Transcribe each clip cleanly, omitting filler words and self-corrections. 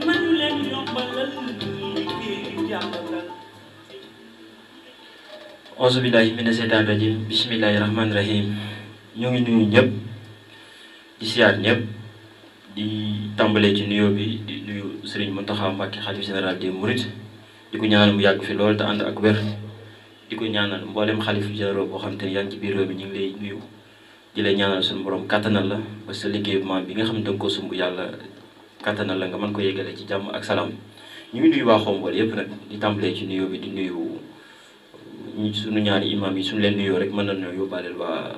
nañu leen yombalal liggéeyu jàmbalal. auzu billahi mina seytaani rajim bismillahi rahmaani rahim ñoo ngi nuyu ñëpp di siyaat ñëpp di tàmbalee ci nuyoo bi di nuyu Serigne Mountakha Mbacké xalifa général des Mourides di ko ñaanal mu yàgg fi lool te ànd ak wér di ko ñaanal mboolem xalif généraux boo xam te ne yaa ngi ci biir réew mi ñu ngi lay nuyu di lay ñaanal suñu borom kattanal la ba sa liggéey maam bi nga xam ne danga ko sumb yàlla kattanal la nga mën ko yeggale ci jàmm ak salaam ñu ngi nuyu waa Xombol yëpp nag di tàmbalee ci nuyoo bi di nuyu suñu ñaari imam yi suñu leen nuyoo rek mën nañoo yóbbaaleel waa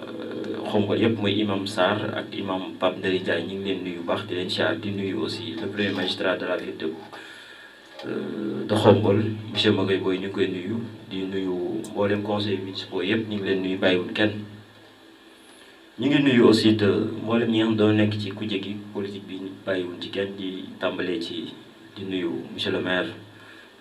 Xombol yëpp mooy imam Sarr ak imam Pape Ndari Ndiaye ñu ngi leen nuyu bu baax di leen siyaar di nuyu aussi le premier magistrat de la ville de Xombol monsieur Maguette Boye ñu ngi koy nuyu di nuyu mboolem conseil municipal yëpp ñu ngi leen nuyu bàyyiwul kenn. ñu ngi nuyu aussi te mboolem ñi nga xam doon nekk ci kujje gi politique bi bàyyiwul ci kenn di tàmbalee ci di nuyu monsieur le maire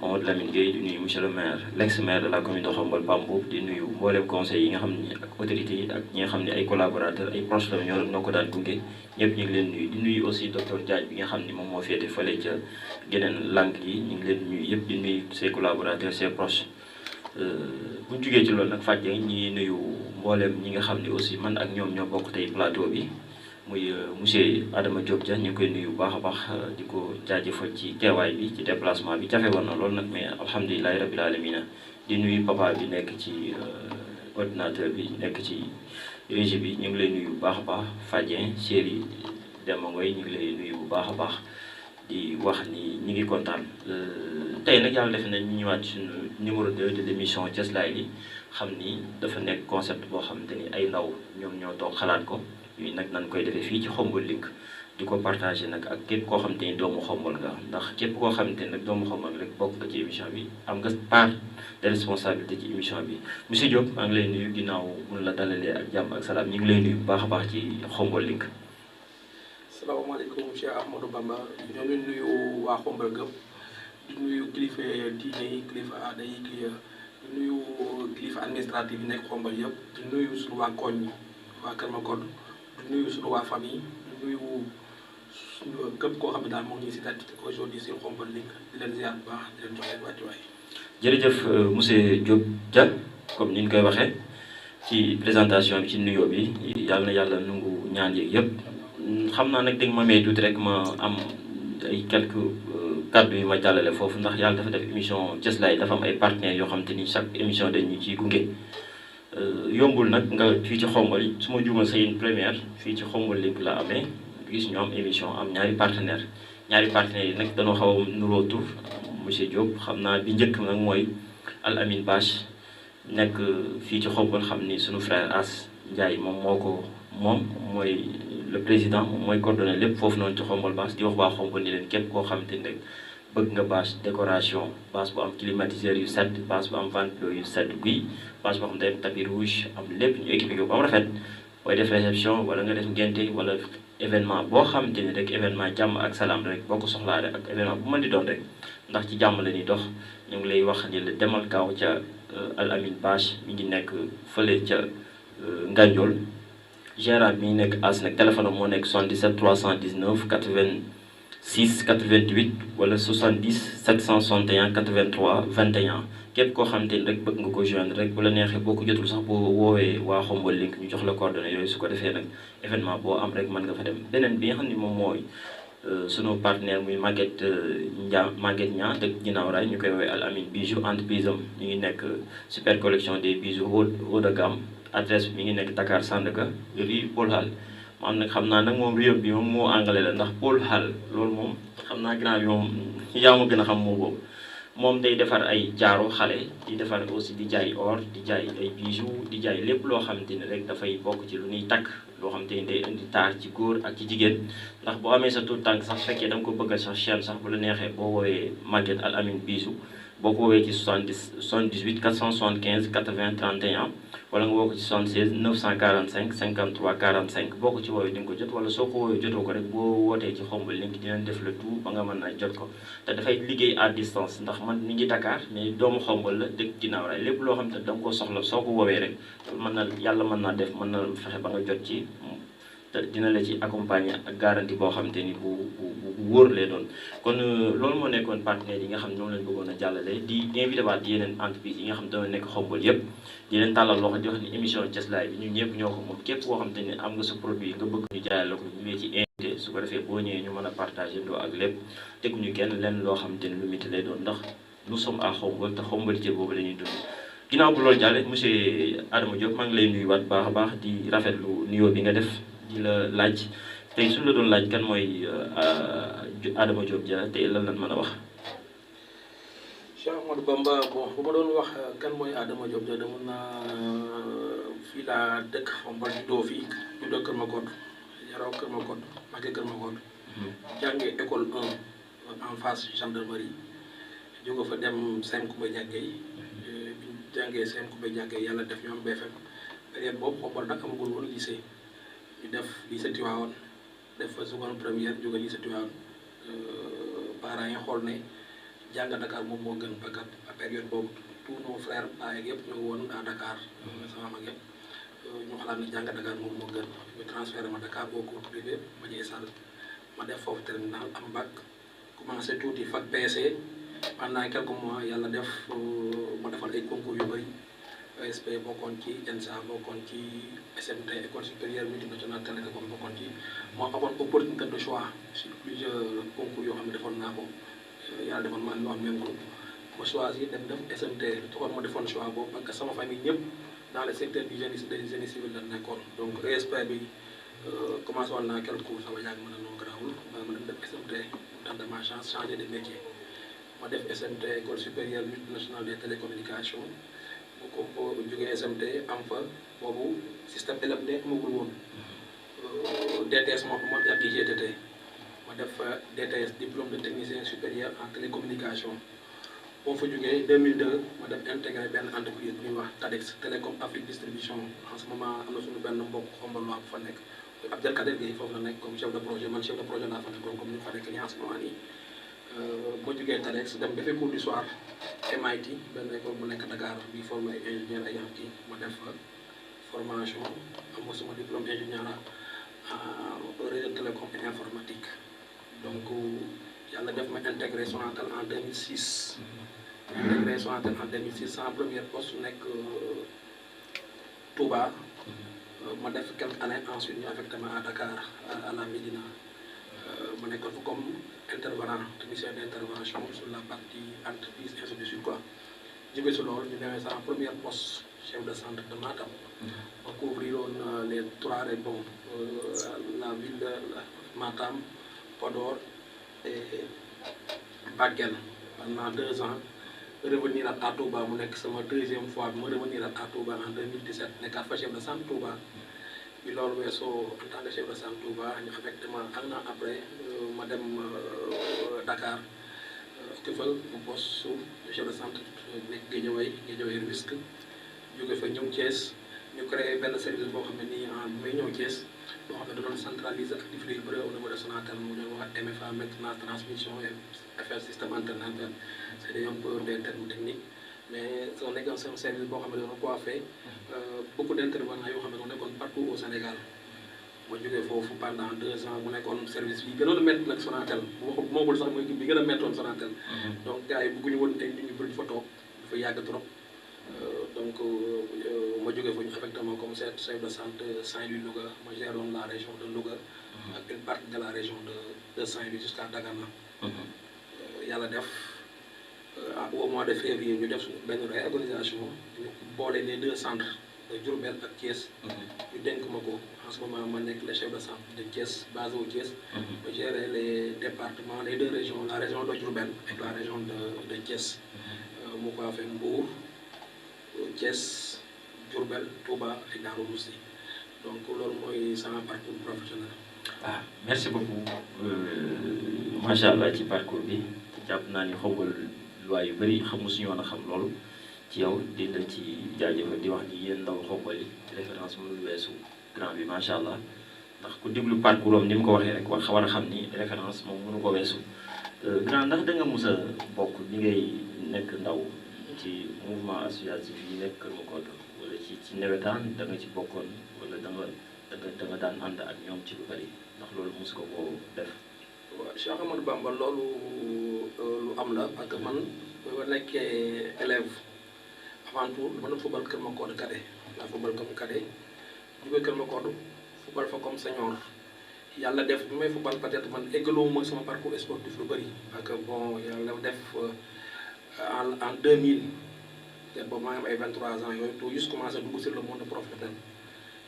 Mamadou Lamine Gueye di nuyu monsieur le maire l'ex maire de la commune de Xombol Pape Mboup di nuyu mboolem conseil yi nga xam ne ak autorités yi ak ñi nga xam ne ay collaborateurs ay proches la ñoo ko daan gunge ñëpp ñu ngi leen nuyu di nuyu aussi docteur Diagne bi nga xam ne moom moo féete fële ca geneen langue yi ñu ngi leen nuyu yëpp di nuyu ses collaborateurs ses proches. bu ñu jugee ci loolu nag fàjje ñi nuyu mboolem ñi nga xam ne aussi man ak ñoom ñoo bokk tey plateau bi muy monsieur Adama Diop Dia ñu ngi koy nuyu bu baax a baax di ko jaajëfal ci teewaay bi ci déplacement bi jafe woon na loolu nag mais alhamdulilahi rabil alamina di nuyu papa bi nekk ci ordinateur bi nekk ci régie bi ñu ngi lay nuyu bu baax a baax Fadien chéri Demba Ngoy ñu ngi lay nuyu bu baax a baax di wax ni ñi ngi kontaan tey nag yàlla def na ñu ñëwaat suñu numéro 2 de l'émission Cëslaay li xam ni dafa nekk concept boo xamante ni ay ndaw ñoom ñoo toog xalaat ko ñuy nag nan koy defee fii ci Xombol Link di ko partagé nag ak képp koo xamante ni doomu Xombol nga ndax képp koo xamante ni nag doomu Xombol rek bokk nga ci émission bi am nga part de responsabilité ci émission bi monsieur Diop maa ngi lay nuyu ginnaaw mun la dalalee ak jàmm ak salaam ñu ngi lay nuyu bu baax a baax ci Xombol Link. salaamaaleykum Cheikh Ahmadou Bamba ñoo ngi nuyu waa Xombol gëpp di nuyu kilifa diine yi kilifa aada yi di nuyu kilifa administratif yi nekk Xombol yëpp di nuyu suñu waa koñ waa Kër Makod di nuyu suñu waa famille di nuyu suñu képp koo xam ne daal moo ngi si tàtt aujourd'hui sur Xombol Link di leen ziar bu baax di leen jox leen wàccuwaay. jërëjëf monsieur Diop Dia comme ni ñu koy waxee ci présentation bi ci nuyoo bi yàlla na yàlla nangu ñaan yeeg yëpp xam naa nag dégg ma may tuuti rek ma am ay quelques kàddu yu ma jàllale foofu ndax yàlla dafa def émission Cëslaay dafa am ay partenaires yoo xam te ni chaque émission dañu ciy gunge yombul nag nga fii ci Xombol yi su ma juumal c'est une première fii ci Xombol Link la amee gis ñu am émission am ñaari partenaires yi nag dañoo xaw a nuroo tur monsieur Diop xam naa bi njëkk nag mooy Al Amin Bache nekk fii ci Xombol xam ni sunu frère As Ndiaye moom mooy le président moom mooy coordonné lépp foofu noonu ci Xombol Bache di wax waa Xombol ni leen képp koo xamante ni rek bëgg nga bâche décoration bâche bu am climatiseur yu sedd bâche bu am ventilo yu sedd guy bâche boo xam ne tapis rouge am lépp ñu équipé ko ba am rafet booy def réception wala nga def ngénte wala événement boo xamante ni rek événement jàmm ak salaam rek boo ko soxlaa rek ak événement bu mën di doon rek ndax ci jàmm la ñuy dox ñu ngi lay wax ni la demal kaaw ca Al Amin Bache mi ngi nekk fële ca Ngandiol gérant bi ñu nekk as nag téléphone am moo nekk 77 319 86 88 wala 70 761 83 21 képp koo xamante ni rek bëgg nga ko joindre rek bu la neexee boo ko jotul sax boo woowee waa Xombol Link ñu jox la coordonnées yooyu su ko defee nag événement boo am rek mën nga fa dem beneen bi nga xam ni moom mooy sunu partenaire muy Maguette Niang dëkk ginnaaw raay ñu koy woowee Al Amin Bijou entreprise am ñu ngi nekk super collection des bijoux haut de gamme adresse bi mi ngi nekk Dakar Sandaga rue Paul Hall mu am nag xam naa nag moom réew bi moom moo anglais la ndax Paul Hall loolu moom xam naa ginnaaw bi moom yaa ma gën a xam moo boobu moom day defar ay jaaro xale di defar aussi di jaay or di jaay ay bijoux di jaay lépp loo xamante ni rek dafay bokk ci lu ñuy takk loo xamante ni day indi taar ci góor ak ci jigéen ndax boo amee sa tout tànk sax fekkee da nga ko bëggal sax chaîne sax bu la neexee boo woowee Maguette Al Amin Bijou boo ko woowee ci 78 475 80 31 wala nga woo ko ci 76 945 53 45 boo ko ci woowee di nga ko jot wala soo ko woowee jotoo ko rek boo wootee ci Xombol Link dinañ def le tout ba nga mën a jot ko te dafay liggéey à distance ndax man mi ngi Dakar mais doomu Xombol la dëkk ginnaaw raay lépp loo xam te da nga koo soxla soo ko woowee rek mën na yàlla mën naa def mën na fexe ba nga jot ci te dina la ci accompagner ak garantie boo xam te ni bu wóor lay doon kon loolu moo nekkoon partenaires yi nga xam ne ñoom lañ bëggoon a jàllale di invité waat yeneen entreprise yi nga xam ne dañoo nekk xombal yëpp di leen tàllal loxo di wax ni émission Thiès-Live bi ñun ñëpp ñoo ko moom képp koo xam te ne am nga sa produit nga bëgg ñu jaayal la ko ñu ngi ci invité su ko defee boo ñëwee ñu mën a partagé doo ak lépp teguñu kenn lenn loo xam te ne lu métti lay doon ndax nous sommes à xombal te xombalité boobu la ñuy dund ginnaaw bu loolu jàlle monsieur Adama Diop maa ngi lay nuyuwaat baax a baax di rafetlu nuyoo bi nga def di la laaj tey suñu la doon laaj kan mooy Adama Diop Dia tey lan lan mën a wax. Cheikh Ahmadou Bamba bon bu ma doon wax kan mooy Adama Diop Dia dama naa fii laa dëkk Xombal juddoo fii juddoo Kër Makot yaroo Kër Makot màggee Kër Makot jàngee école 1 en face gendarmerie jóge fa dem Sène Koumba Diagué bi ñu jàngee Sène Koumba Diagué yàlla def ñu am BFM période boobu Xombal nag amagul woon lycée ñu def lycée Tivaouane def fa seconde première jóge lycée Tivaouane parents yi xool ne jàng Dakar moom moo gën parce que à période boobu tous nos frères baay ak yëpp ñoo woon à Dakar sama mag yëpp ñu xalaat ne jàng Dakar moom moo gën ñu transféré ma Dakar au cours privé ma ñëwee Sall ma def foofu terminal am bac commencé tuuti fac PC pendant quelques mois yàlla def ma defal ay concours yu bëri ESP bokkoon ci ENSA bokkoon ci SMT école supérieure multinationale télécom bokkoon ci moo amoon opportunité de choix sur plusieurs concours yoo xam ne defoon naa ko yàlla defoon maa ngi wax même groupe ma choisir dem def SMT lu taxoon ma defoon choix boobu parce que sama famille ñëpp dans le secteur du génie civil la nekkoon donc ESP bi commencé woon naa quelques cours sama yàgg ma ne non garaawul ma dem def SMT dans de ma chance changer de métier ma def SMT école supérieure multinationale des télécommunications bu ko jógee SMT am fa boobu système LMD amagul woon DTS moo ko moom ak IGTT ma def DTS diplôme de technicien supérieur en télécommunication boo fa jógee 2002 ma def intégré benn entreprise bu ñuy wax TADEX Télécom Afrique Distribution en ce moment am na suñu benn mbokk xombal waa bu fa nekk Abdelkader Gueye foofu la nekk comme chef de projet man chef de projet laa fa nekkoon comme ni fa nekk nii en ce moment nii boo jógee TADEX dem defee cours du soir MIT benn école bu nekk Dakar bi formé ay ingénieur ay kii ma def formation am suma diplôme ingénieur en réseau télécom et informatique donc yàlla def ma intégré Sonatel en 2006 intégré Sonatel en 2006 sama première poste nekk Touba ma def quelques années ensuite ñu affecté ma à Dakar à la Médina ma nekkoon fa comme intervenant technicien d'intervention sur la partie entreprise ainsi de suite quoi jóge si loolu ñu demee sama première poste chef de centre de Matam ma couvrir woon les trois régions la ville de Matam Podor et Bakel pendant 2 ans revenir à Touba mu nekk sama deuxième fois bi ma revenir à Touba en 2017 nekkaat fa chef de centre Touba bi loolu weesoo en tant que chef de centre Touba ñu affecté ma un an après ma dem Dakar occupé mu poste su chef de centre nekk Guédiawaye Rufisque jóge fa ñëw Thiès ñu créé benn service boo xam ne nii may ñëw Thiès boo xam ne da doon centraliser activité yu bëri au niveau de Sonatel mu doon wax MFA maintenance transmission et affaire système internet c'est un peu des termes techniques mais soo nekkoon seen service boo xam ne dafa coiffé beaucoup d'intervenants yoo xam ne dañoo nekkoon partout au Sénégal ma jógee foofu pendant 2 ans mu nekkoon service bi gënoon a métti nag Sonatel moomul sax mooy bi gën a méttoon Sonatel donc gars yi bëgguñu woon ay nit ñu bëri fa toog dafa yàgg trop donc ma jógee fa ñu affecté ma comme chef de centre Saint-Louis Louga ma géroon la région de Louga ak une partie de la région de Saint-Louis jusqu'à Dagana yàlla def au mois de février ñu def benn réorganisation ñu boole les 2 centres de Diourbel ak Thiès ñu dénk ma ko en ce moment ma nekk le chef de centre de Thiès basé au Thiès ma gérer les départements les 2 régions la région de Diourbel et la région de Thiès mu ko fait Mbour Thiès Diourbel Touba et Darou Moussi donc loolu mooy sama parcours professionnel. Merci beaucoup macha allah ci parcours bi jàpp naa ni xawgal loi yu bëri xamu suñu woon a xam loolu ci yow di la ci jaajëfal di wax ni yéen ndaw xawgal yi référence mënul weesu grand bi macha allah ndax ku déglu parcours am ni mu ko waxee rek war a xam ni référence moom mënu ko weesu grand ndax da nga mus a bokk bi ngay nekk ndaw ci mouvement associatif yi nekk Kër Makoto wala ci nawetaan da nga ci bokkoon wala da nga daan ànd ak ñoom ci lu bari ndax loolu mos ko koo def. waaw Cheikh Ahmadou Bamba loolu lu am la parce que man ba nekkee élève avant tout dama doon football Kër Makor cadet laa football comme cadet jógee Kër Makor football fa comme senior yàlla def bi may football peut-être man eggaloo ma sama parcours sportif lu bëri parce que bon yàlla def en 2000 te boobu maa ngi am ay 23 ans yooyu tout juste commencé dugg sur le monde professionnel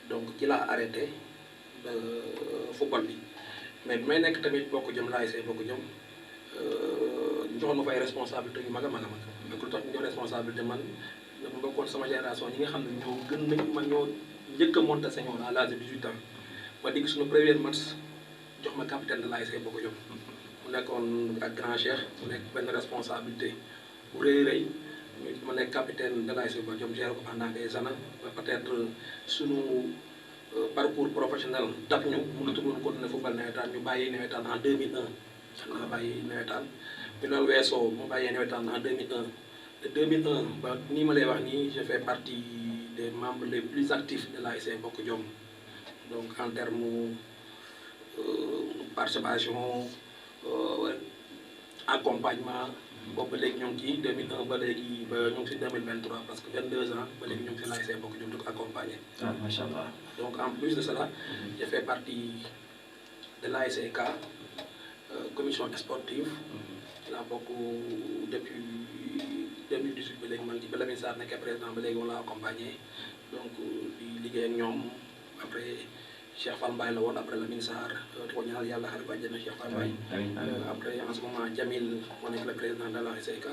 donc ci laa arrêté football bi mais bi may nekk tamit bokk jëm l'ASC bokk jëm ñu joxoon ma fa ay responsabilités yu mag a mag a mag ak lu tax ñu jox responsabilité man dama bokkoon sama génération ñi nga xam ne ñoo gën nañ ma ñoo njëkk a monté senior à l'âge de 18 ans ma digg suñu premier match jox ma capitaine de l'ASC bokk jëm mu nekkoon ak grand cheikh mu nekk benn responsabilité bu rëy rëy ma nekk capitaine de l'ASC bokk jëm géré ko pendant des années peut-être suñu parcours professionnel dab ñu mënatu woon continuer football nawetaan ñu bàyyi nawetaan en 2001 xanaa bàyyi nawetaan bi loolu weesoo mu bàyyee nawetaan en 2001 de 2001 ba nii ma lay wax nii je fais partie des membres les plus actifs de l'ASC Bokk Jom donc en termes participation accompagnement boobu ba léegi ñoo ngi ci 2001 ba léegi ba ñu ngi si 2023 parce que 22 ans ba léegi ñu ngi si l'ASC Bokk Jom di ko accompagner. ah macha allah. donc en plus de cela j'ai fait partie de l'ASK commission sportive laa bokk depuis 2018 ba léegi man ci ba Lamine Sarr nekkee président ba léegi on l'a accompagné donc di liggéey ak ñoom après Cheikh Fall Mbaye la woon après Lamine Sarr di ko ñaanal yàlla xarit ba jënd Cheikh Fall Mbaye après en ce moment Jamil moo nekk le président de l'ASK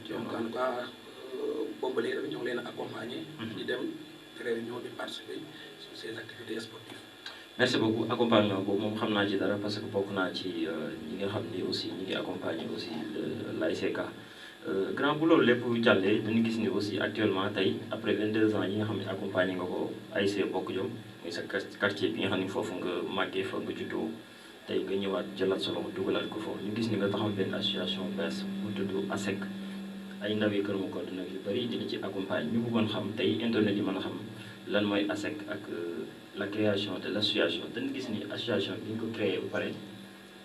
donc en tout cas boobu ba léegi tamit ñoo ngi leen a accompagné di dem réunion di participer sur ces activités sportives. merci beaucoup accompagnement boobu moom xam naa ci dara parce que bokk naa ci ñi nga xam ni aussi ñi ngi accompagner aussi l'ASK grand bu loolu lépp jàllee dañu gis ni aussi actuellement tey après 22 ans yi nga xam ne accompagner nga ko ASC Bokk Jom muy sa quartier bi nga xam ne foofu nga màggee fa nga juddoo tey nga ñëwaat jëlaat sa loxo dugalaat ko foofu ñu gis ni nga taxaw benn association bees bu tudd ASEC ay ndaw yi Kër Makor nag yu bëri dina ci accompagner ñu bëggoon xam tey internet yi mën a xam lan mooy ASEC ak la création de l'association dañu gis ni association bi ñu ko créé ba pare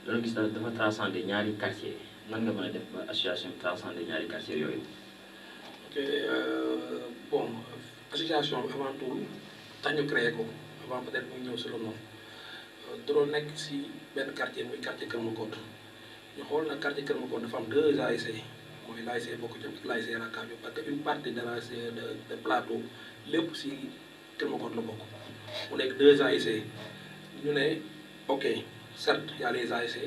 dañu gis dafa transcender ñaari quartier nan nga mën a def ba association bi transcender ñaari quartier yooyu. ok bon association bi avant tout tax ñu créé ko avant peut-être muy ñëw si le nom doon nekk si benn quartier muy quartier Kër Makor ñu xool na quartier Kër Makor dafa am 2 ASC mooy l'ASC Bokk Jom ak l'ASC Rakab parce que une partie de l'ASC de plateau lépp si Kër Makor la bokk mu nekk 2 ASC ñu ne ok certes y a les ASC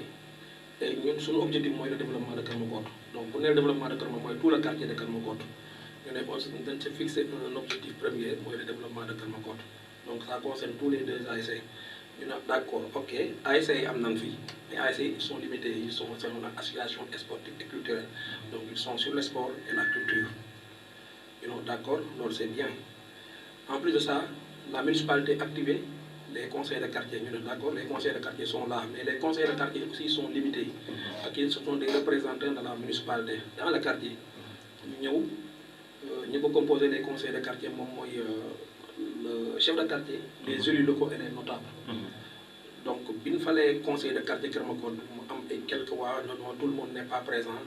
et ñun suñu objectif mooy le développement de Kër Makor donc bu nee le développement de Kër Makor mooy tout le quartier de Kër Makor ñu ne aussi dañ ci fixer un objectif premier mooy le développement de Kër Makor donc ça concerne tous les 2 ASC ñu ne d'accord ok ASC yi am nañ fi mais ASC ils sont limités ils sont c'est une association sportive et culturelle donc ils sont sur le sport et la culture you know d'accord loolu c'est bien en plus de ça la municipalité activée les conseils de quartier ñu ne d'accord les conseils de quartier sont là mais les conseils de quartier aussi sont limités ak ce sont des représentants de la municipalité dans le quartier ñu ñëw ñu ko composer les conseils de quartier moom mooy le chef de quartier les élus locaux et les notables donc bi ñu falee conseil de quartier Kër Makor mu am ay quelques mois non tout le monde n'est pas présent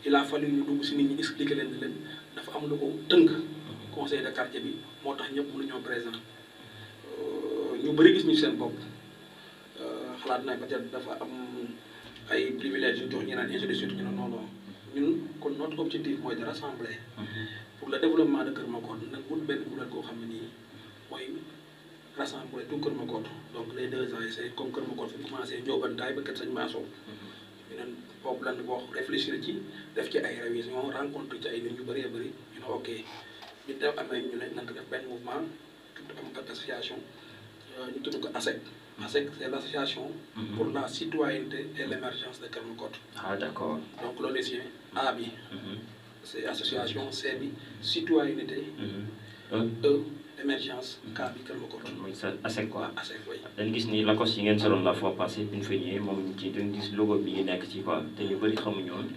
il a fallu ñu dugg si nit ñi expliquer leen ni leen dafa am lu ko tënk conseil de quartier bi moo tax ñëpp mënuñoo présent ñu bëri gis ñu seen bopp xalaat naa peut-être dafa am ay privilèges yu jox ñu naan ainsi de suite ñu ne non non ñun kon notre objectif mooy de rassembler pour le développement de Kër Makor nag wut benn kuréel koo xam ne nii mooy rassembler tout Kër Makor donc les 2 ASC comme Kër Makor fi commencé Ndiobantaay ba Kër Sëñ Maaso ñu ne boobu lan wax réfléchir ci def ci ay révision rencontre ci ay nit ñu bëree bëri ñu ne ok ñu def amee ñu ne nag def benn mouvement tudd am association ñu tudd ko ASEC ASEC c'est l'association pour la citoyenneté et l'émergence de Kër Makor. ah d'accord. donc loolu si A bi c'est association C bi citoyenneté émergence K bi Kër Makor. mooy sa ASEC quoi. ASEC oui. dañu gis ni Lacoste yi ngeen soloon la fois passée bi ñu fa ñëwee moom ci dañu gis logo bi ngi nekk ci quoi te ñu bëri xamuñu woon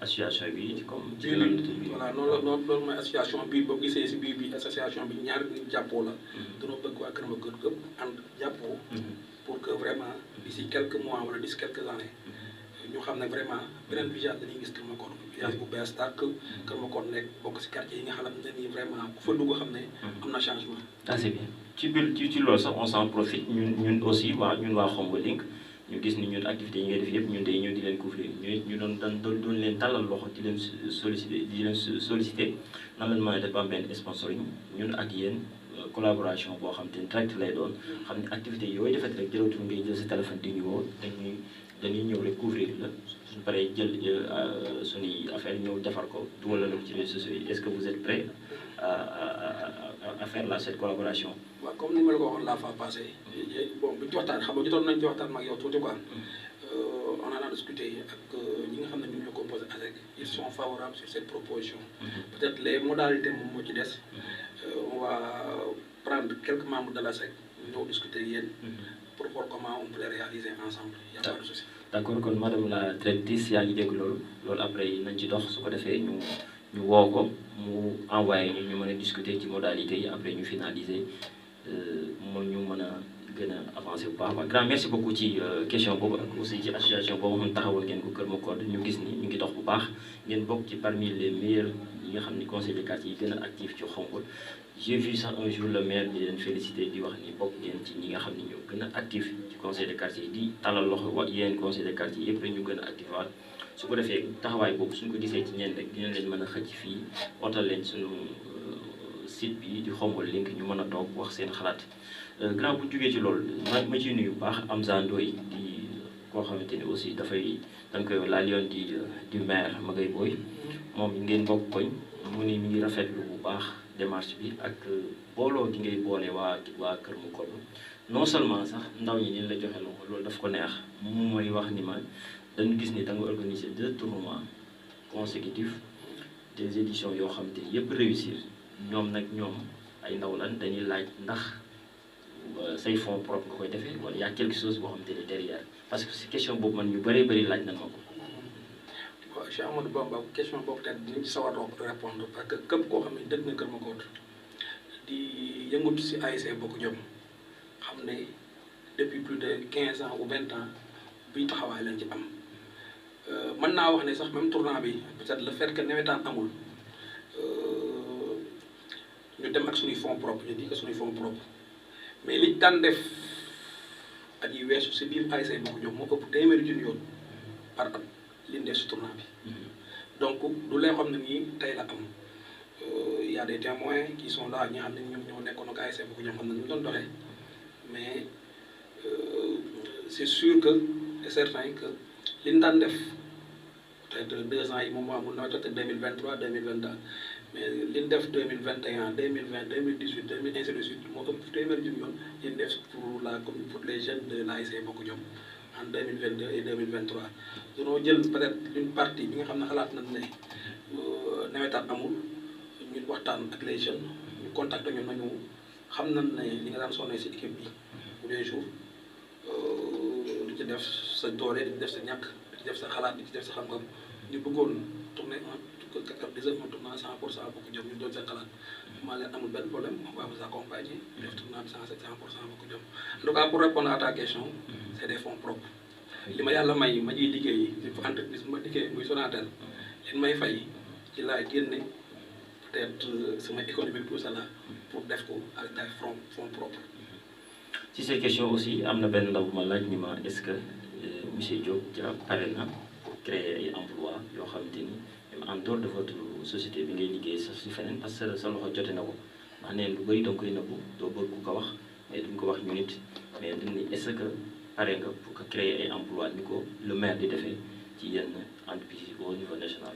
association bi comme. ci voilà loolu mooy association bi boo gisee si biir bi association bi ñaar nit jàppoo la. dañoo bëgg waa Kër Makor gëpp ànd jàppoo. pour que vraiment d'ici quelques mois wala d'ici quelques années ñu xam ne vraiment beneen visage dañuy gis Kër Makor visage bu bees tàkk Kër Makor nekk bokk si quartier yi nga xam ne nii vraiment ku fa dugg xam ne am na changement. ah c'est bien ci biir ci loolu sax on s'en profite ñun aussi ñun waa Khombole Link ñu gis ni ñun activités yi ngay def yëpp ñun day ñëw di leen couvrir ñu doon leen tàllal loxo di leen solliciter nan lañ mën a def ba am benn sponsoring ñun ak yéen collaboration boo xam te ne direct lay doon xam ne activités yooyu defet rek jëlatul ngay jël sa téléphone di ñu woo dañuy ñëw rek couvrir la suñu paree jël suñuy affaire ñëw defar ko dugal la ci réseaux sociaux yi est-ce que vous êtes prêts à faire cette collaboration. waaw comme ni ma la ko waxoon la fois passée bon bu ñu ci waxtaan xam nga jotoon nañu ci waxtaan ak yow tuuti quoi on en a discuté ak ñi nga xam ne ñoom ñoo composé ASEC ils sont favorables sur cette proposition. Peut-être les modalités moom moo ci des. On va prendre quelques membres de l'ASEC ñoo discuter ak yéen pour voir comment on peut les réaliser ensemble. Il y a pas de souci. D'accord kon madame la directrice yaa ngi dégg loolu après nañ ci dox su ko defee ñu woo ko mu envoyé ñu mën a discuter ci modalité yi après ñu finaliser moom ñu mën a gën a avancer bu baax. Grand merci beaucoup ci question boobu ak aussi ci association boobu xam taxawal ngeen ko Kër Makor ñu gis ni ñu ngi dox bu baax ngeen bokk ci parmi les meilleurs yi nga xam ni conseil de quartier yi gën a actif ci Khombole. J'ai vu ça un jour le maire di leen féliciter di wax ni bokk ngeen ci ñi nga xam ni ñoo gën a actif ci conseil de quartier di talal loxo wa yéen conseil de quartier yëpp rek ñu gën a actif waat su ko defee taxawaay boobu suñ ko gisee ci ñeen rek dinañ leen mën a xëcc fii ootal leen suñu site bi di Khombole Link ñu mën a toog wax seen xalaat grand bu jógee ci loolu ma ciy nuyu bu baax Amza Ndoye di koo xamante ni aussi dafay dañ koy la lion du maire Magay Boy moom ngeen bokk koñ mu ni mi ngi rafetlu bu baax démarche bi ak booloo gi ngay boole waa Kër Makor non seulement sax ndaw ñi ni la joxe loxo loolu daf ko neex moom mooy wax ni ma dañu gis ni da nga organiser 2 tournois consécutifs des éditions yoo xam te yëpp réussir ñoom ay ndaw lan dañuy laaj ndax say fonds propres nga koy defee wala y a quelque chose boo xam te ni derrière parce que si question boobu man ñu bëri laaj nañ ma ko. waaw Cheikh Amadou Bamba question boobu tamit dinañ ci sawar a répondre parce que képp koo xam ne dëgg na Kër Makor di yëngatu si ASC Bokk Jom xam ne depuis plus de 15 ans ou 20 ans bii taxawaay lañ ci am mën naa wax ne sax même tournant bi peut-être le fait que nawetaan amul ñu dem ak suñuy fonds propres je dis que suñuy fonds propres mais liñ daan def at yi weesu si biir ASC Bokk Jom moo ëpp téeméeri junni yoon par at liñ def si tournant bi donc du lay xam ne nii tey la am y a des témoins qui sont là ñi xam ne ñoom ñoo nekkoon ak ASC Bokk Jom xam ne ñu doon doxee mais c'est sûr que c'est certain que liñ daan def peut-être 2 ans yi moom moo amul nawet peut-être 2023 2022 mais liñ def 2021 2020 2018 2000 ainsi de suite moo ëpp téeméeri junni yoon liñ def pour les jeunes de l'ASC Bokk Jom en 2022 et 2023 dañoo jël peut-être une partie bi nga xam ne xalaat nañ ne nawetaan amul ñu waxtaan ak les jeunes ñu contacté ñu nañu xam nañ ne li nga daan sonné si équipe bi tous les jours di ci def sa doole di ci def sa ñàkk di ci def sa xalaat di ci def sa xam-xam ñu bëggoon tourner un tournoi 100% Bokk Jom ñu doon seen xalaat maa leen amul benn problème on va vous accompagner def tournoi 100% Bokk Jom en tout cas pour répondre à ta question c'est des fonds propres li ma yàlla may ma jiy liggéey ci entreprise bu ma liggéey muy Sonatel leen may fay ci laay génne peut-être sama économie tout ça là pour def ko avec ay fonds propres. ci ces questions aussi am na benn ndaw bu ma laaj ni ma est-ce que monsieur Diop Dia pare na pour créer ay emploi yoo xamante ni en dehors de votre société bi ngay liggéey sax si feneen parce que sa loxo jote na ko ndax neen lu bëri da nga koy nëbbu doo bëgg ku ko wax mais duñ ko wax ñu nit mais dañ ni est-ce que pare nga pour que créer ay emploi ni ko le maire di defee ci yenn entreprise au niveau national.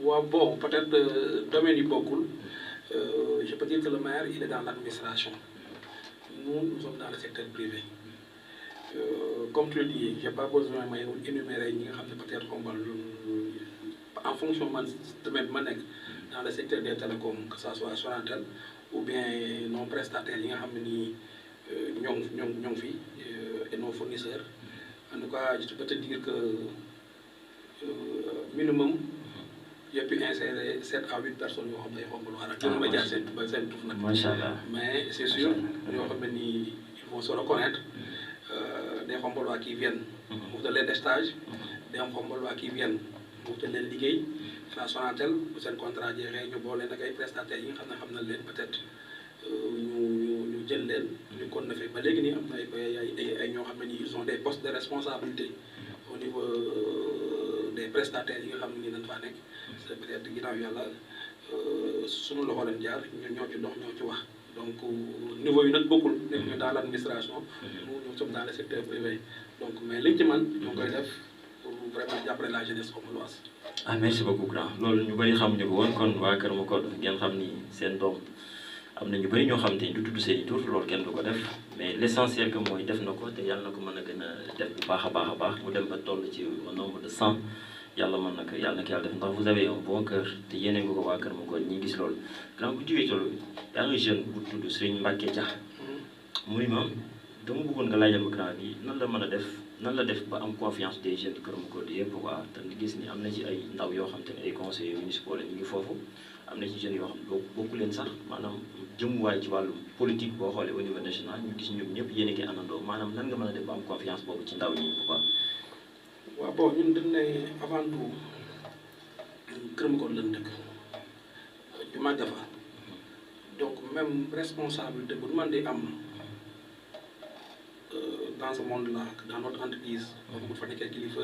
waaw bon peut-être domaine yi bokkul je peux dire que le maire il est dans l'administration. Nous sommes dans le secteur privé. Comme tu le dis, je n'ai pas besoin d'énumérer peut-être en fonction de même dans le secteur des télécoms, que ce soit Sonatel ou bien nos prestataires et nos fournisseurs. En tout cas, je peux te dire que minimum, j'ai pu insérer 7 à 8 personnes mais c'est sûr, ils vont se reconnaître des Khombolois qui viennent de l'aide des stages, dem xombal waa kii Vienne mu wutal leen liggéey la Sonatel bu seen contrat jeexee ñu boole nag ay prestataires yi nga xam na leen peut-être ñu jël leen ñu kon na fi ba léegi nii am na ay ñoo xam ne nii ils ont des postes de responsabilité au niveau des prestataires yi nga xam ne nii dañ faa nekk c'est peut-être ginnaaw yàlla suñu loxo leen jaar ñun ñoo ci dox ñoo ci wax donc niveau yi nag bokkul nekk ñu dans l'administration nous sommes dans le secteur privé donc mais liñ ci man ñoo koy def pour vraiment jàppale la jeunesse xomboloise. ah merci beaucoup grand loolu ñu bëri xamuñu ko woon kon waa Kër Makor ngeen xam ni seen doom am na ñu bëri ñoo xam te du tudd seen i tur loolu kenn du ko def mais l'essentiel que mooy def na ko te yàlla na ko mën a gën a def bu baax a baax mu dem ba toll ci au nombre de 100 yàlla mën na ko yàlla na ko yàlla def ndax vous avez un bon cœur te yéene nga ko waa Kër Makor ñi gis loolu grand bu jógee loolu yaa ngi jeune bu tudd Serigne Mbacké Dia mu ni ma dama bëggoon nga laajal ma grand bi nan la mën a def nan la def ba am confiance des jeunes Kër Makor di yëpp quoi te gis ni am na ci ay ndaw yoo xam te ne ay conseillers municipaux la ñu ngi foofu am na ci jeunes yoo xam ne bokku leen sax maanaam jëmuwaay ci wàllum politique boo xoolee au niveau national ñu gis ñoom ñëpp yéen a ngi àndandoo maanaam nan nga mën a def ba am confiance boobu ci ndaw ñi quoi. waaw bon ñun dañ ne avant tout Kër Makor lañ dëkk ñu màgg fa donc même responsabilité bu man di am dans ce monde là dans notre entreprise bu fa nekkee kilifa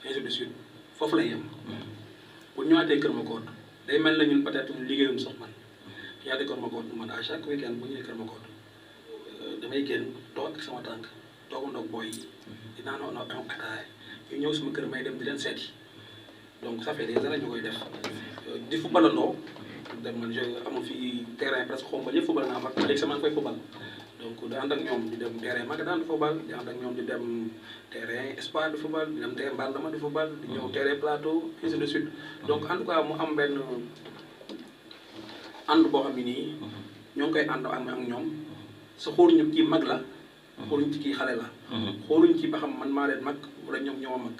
ainsi de suite foofu lay yem bu ñëwaatee Kër Makor day mel na ñun peut-être ñu liggéeyuñ sax man ñëwaatee Kër Makor man à chaque week-end bu ñëwee Kër Makor damay génn toog ak sama tànk toogandoog booy yi di naan ataaya ñu ñëw suma kër may dem di leen seeti donc ça fait des années ñu koy def di footballandoo dem man amul fii terrain presque xombal yëpp football naa fa léegi sama koy football donc di ànd ak ñoom di dem terrain Magadan di football di ànd ak ñoom di dem terrain Espoir di football di dem terrain Mbandama di football di ñëw terrain Plateau ainsi de suite donc en tout cas mu am benn ànd boo xam ne nii ñoo ngi koy ànd ak ñoom sa xooluñu kii mag la xooluñ ci kii xale la xooluñ ci ba xam man maa leen mag wala ñoom ñoo mag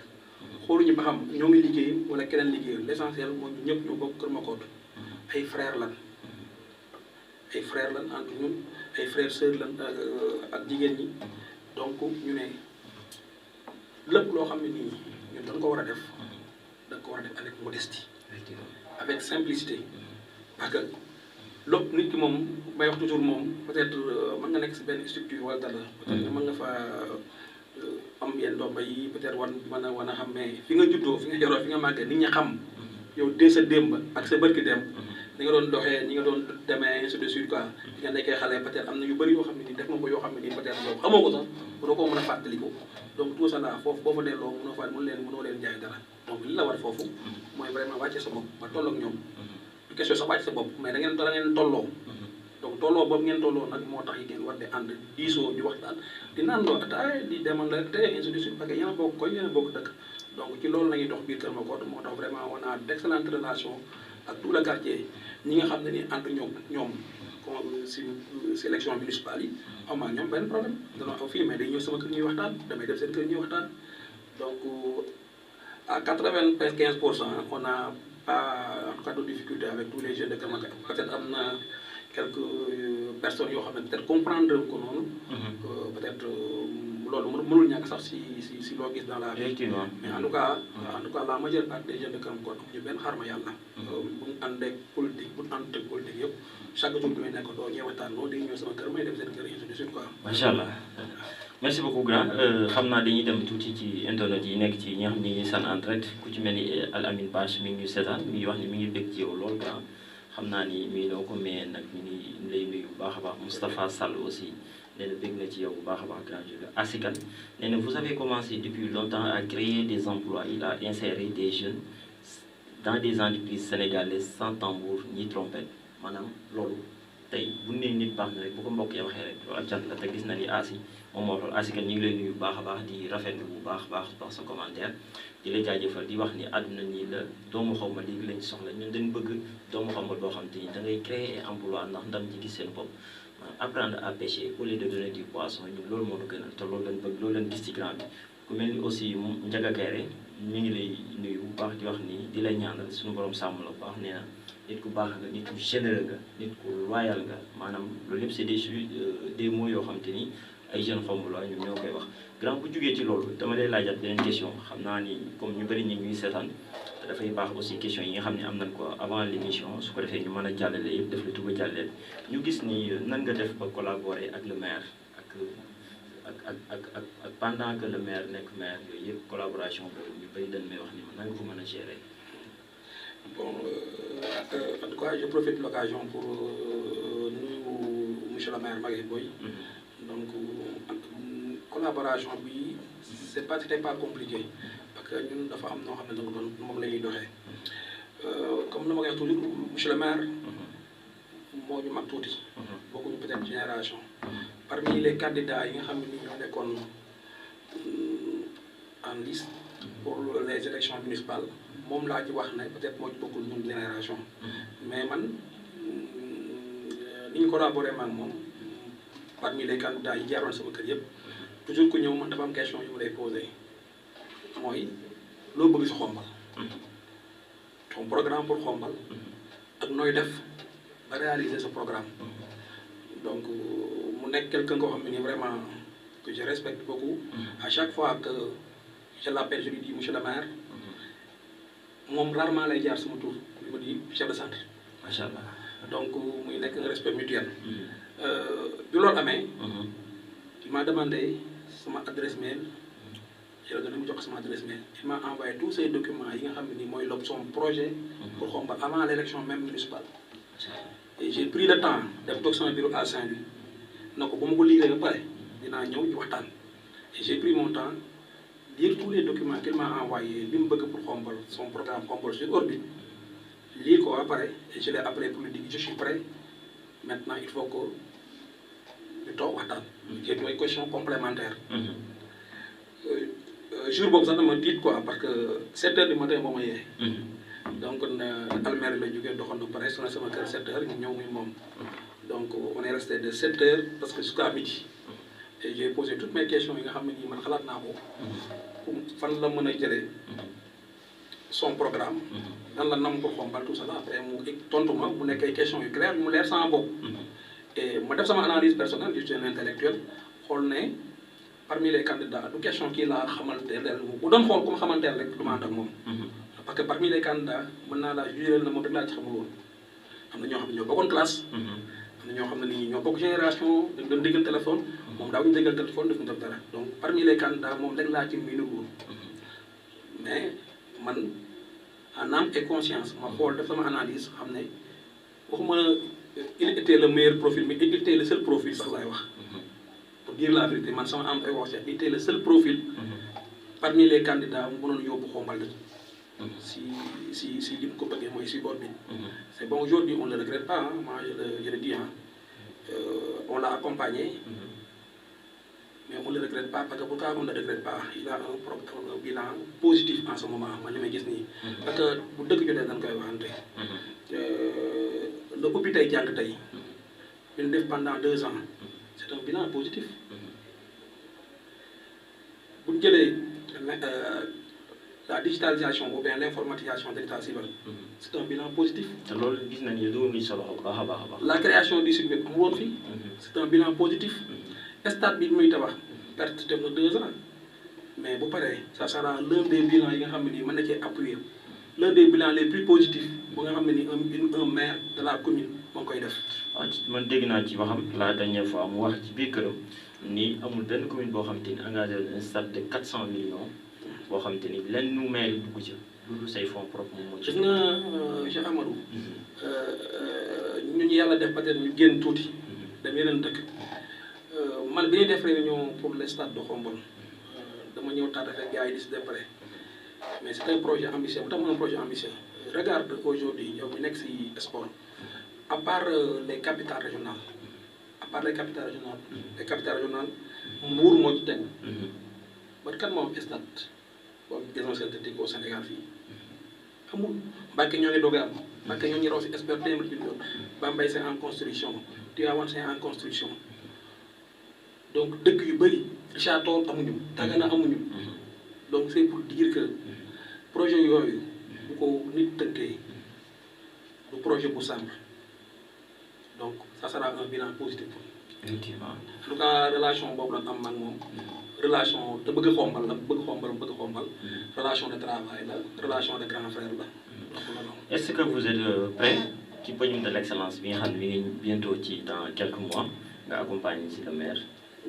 xooluñu ba xam ñoo ngi liggéey wala keneen liggéeyal l'essentiel mooy ñu ñëpp ñoo bokk Kër Makor ay frères lan entre ñun ay frères sœurs lan ak jigéen ñi donc ñu ne lépp loo xam ne nii ñun dañ ko war a def dañ ko war a def avec modestie avec simplicité parce que lépp nit ki moom may wax toujours moom peut-être mën nga nekk si benn structure wala dara peut-être mën nga fa am yenn ndomba yi peut-être war a xam mais fi nga juddoo fi nga yoroo fi nga màggee nit ñi xam yow dee sa démb ak sa bërki dem ni nga doon doxee ni nga doon demee ainsi de suite quoi fi nga nekkee xale peut-être am na yu bëri yoo xam ne nii def nga ko yoo xam ne nii peut-être yow xamoo ko sax mënoo koo mën a fàttaliku donc tout ça là foofu boo fa delloo mënoo leen jaay dara donc li la war foofu mooy vraiment wàcce sa bopp ba toll ak ñoom du question sax wàcce sa bopp mais da ngeen tolloo donc tolloo boobu ngeen tolloo nag moo tax yi ngeen war di ànd diisoo ñu waxtaan di naan loo ataay di demandé te ainsi de suite parce que yéen a bokk koñ yéen a bokk dëkk donc ci loolu la ñuy dox biir Kër Makor moo tax vraiment on a d'excellentes relations ak tout le quartier ñi nga xam ne ni entre ñoom si élection municipale yi am na ñoom benn problème danoo aw fii mais day ñëw sama kër ñuy waxtaan damay def seen kër ñuy waxtaan donc à 95% on a pas en tout cas de difficulté avec tous les jeunes de Kër Makor peut-être am na quelques personnes yoo xam ne peut-être comprendre ko noonu peut-être loolu mënul ñàkk sax si loo gis dans la vie mais en tout cas la majeure partie des jeunes de Kër Makor ñu benn xarma yàlla bu ñu ànd ak politique bu ñu ànd ak politique yëpp chaque jour bi may nekk doo ñëw waxtaan noo di ñëw sama kër may dem seen kër ainsi de suite quoi. macha allah merci beaucoup grand xam naa dañuy dem tuuti ci internet yi nekk ci ñi nga xam ne ñu ngi sànni en direct ku ci mel ni Al Amin Bache mi ngi ñu seetaan mi ngi wax ni mi ngi bëgg ci yow lool grand xam naa ni mi noo ko mais nag ñu ngi lay nuyu bu baax a baax Moustapha Sall aussi nee na bëgg na ci yow bu baax a baax grand jeu Asikan nee na vous avez commencé depuis longtemps à créer des emplois il a inséré des jeunes dans des entreprises sénégalaises sans tambour ni trompette maanaam loolu tey bu nee nit baax na rek bu ko mbokk yi waxee rek loolu ak cant la te gis na ni Asi moom moo loolu Asikan ñu ngi lay nuyu bu baax a baax di rafetlu bu baax a baax sa commentaire di la jaajëfal di wax ni àdduna nii la doomu xaw ma léegi lañ soxla ñun dañ bëgg doomu xaw ma boo xam te ni da ngay créer emploi ndax ndam ci gis seen bopp apprendre à pêcher au lieu de donner du poisson ñun loolu moo ñu gënal te loolu lañ bëgg loolu lañ gis ci grand bi ku mel ni aussi Ndiaga Kéré mi ngi lay nuyu bu baax di wax ni di la ñaanal suñu borom sàmm la bu baax nee na nit ku baax nga nit ku généreux nga nit ku loyal nga maanaam loolu yëpp c'est des mots yoo xam te ni ay jeunes Xombolois ñoom ñoo koy wax grand bu jugee ci loolu dama lay laajaat beneen question xam naa ni comme ñu bëri ñu ngi ñuy seetaan te dafay baax aussi question yi nga xam ne am nañ ko avant l'émission su ko defee ñu mën a jàllale yëpp def la tuba jàllale ñu gis ni nan nga def ba collaborer ak le maire ak pendant que le maire nekk maire yooyu yëpp collaboration boobu ñu bëri dañ may wax ni ma nan nga ko mën a gérer. Bon, en tout cas, je profite de l'occasion pour nous, monsieur le maire Maguette Boye. Donc, collaboration, oui, c'était pas compliqué. Parce que nous, nous avons fait comme nous avons toujours, monsieur le maire, moi, je m'ai tout dit. Beaucoup de peut-être génération. Parmi les candidats, il y a en liste pour les élections municipales. Moom laa ci wax ne peut-être moo ci bokkul ñun génération mais man ni ñu collaboré man moom parmi les candidats yi jaaroon sama kër yëpp toujours ku ñëw man dafa am question yu ma lay posé mooy loo bëgg si Xombal ton programme pour Xombal ak nooy def ba réaliser ce programme donc mu nekk quelqu'un koo xam ne vraiment que je respecte beaucoup à chaque fois que je l'appelle je lui dis monsieur le maire moom rarement lay jaar sama tour li ma di chef de centre. macha allah donc muy nekk un respect mutuel. bi loolu amee. il m'a demandé sama adresse mail. je la donné mu jox sama adresse mail. il m'a envoyé tous ces documents yi nga xam ne nii mooy son projet. pour Xombal avant l'élection même municipale. et j'ai pris le temps dem toog sama bureau à Saint-Louis na ko ba ma ko liggéey ba pare dinaa ñëw ñu waxtaan. et j'ai pris mon temps. Lire tous les documents qu'il m'a envoyés, pour Xombal, son programme Xombal sur orbite. Lire quoi après, et je l'ai appelé pour lui dire je suis prêt. Maintenant, il faut que nous t'en j'ai des questions complémentaires. Jour où ça me dit quoi, parce que 7 h du matin, donc, Almer le jugé de pareil, on a 7 h, donc on est resté de 7 h parce que jusqu'à midi. Et j'ai posé toutes mes questions, je fan la mën a jëlee son programme nan la nam ko Xombal tout ça là après mu tontu ma bu nekk ay questions yu claires mu leer sama bopp et ma def sama analyse personnelle je suis un intellectuel xool ne parmi les candidats du question kii laa xamanteel bu doon xool ku ma xamanteel rek du ma ànd ak moom parce que parmi les candidats mën naa laa jugé na moom rek laa ci xamul woon am na ñoo xam ne ñoo bokkoon classe am na ñoo xam ne nii ñoo bokk génération dañ doon déggal téléphone moom daaw ñu déggal téléphone def ñu def dara donc parmi les candidats moom rek laa ci miinu mais man en âme et conscience ma xool def sama analyse xam ne waxuma il était le meilleur profil mais il était le seul profil sax laay wax pour dire la vérité man sama âme et conscience il était le seul profil parmi les candidats mu mënoon yóbbu Xombal si li mu ko bëggee mooy si boor bi c'est bon aujourd'hui on ne le regrette pas hein. Moi je le dis hein. On l'a accompagné mais on ne le regrette pas parce que pourquoi on ne le regrette pas il a un bilan positif en ce moment man li may gis nii parce que bu dëgg jotee dañ koy waxante le ubbi tey jàng tey ñu def pendant 2 ans c'est un bilan positif bu ñu jëlee la digitalisation ou bien l'informatisation de l'état civil c'est un bilan positif. te loolu gis nañu ne du solo bu baax a baax a baax. La création du site web am woon fii c'est un bilan positif. Stade bi muy tabax perte def na 2 ans mais bu paree ça sera l'un des bilans yi nga xam ne nii mën na cee appuyer l'un des bilans les plus positifs bu nga xam ne nii un maire de la commune moo koy def. waaw man dégg naa ci waxam la dernière fois mu wax ci biir këram ni amul benn commune boo xam te ni engagé un stade de 400 millions boo xam te ni lenn nu maire yi dugg ci loolu say fonds propres moom moo ci. gis nga Cheikh Amadou ñun yàlla def peut-être ñu génn tuuti dem yeneen dëkk. Man bi ñuy def réunion pour le stade de Xombal dama ñëw tànn ak gars yi di si déparé mais c'est un projet ambitieux bu tax un projet ambitieux regarde aujourd'hui yow mi nekk si sport à part les capitales régionales Mbour moo ci teg ba kan moo am stade boobu gazon synthétique au Sénégal fii amul Mbacké ñoo ngi doog a am Mbacké ñoo ngi raw si expert téeméer bi yoon Bambey c'est en construction Tivaouane c'est en construction donc dëkk yu bëri Richard-Toll amuñu Dagana amuñu donc c'est pour dire que projet yooyu bu ko nit tënkee du projet bu simple donc ça sera un bilan positif effectivement. en tout cas relation boobu la am ak moom relation te bëgg xombal la bëgg xombal relation de travail la relation de grand frère la. Est-ce que vous êtes prêt ci podium de l'excellence bi nga xam ne mi ngi bientôt ci dans quelques mois nga accompagner ci le maire.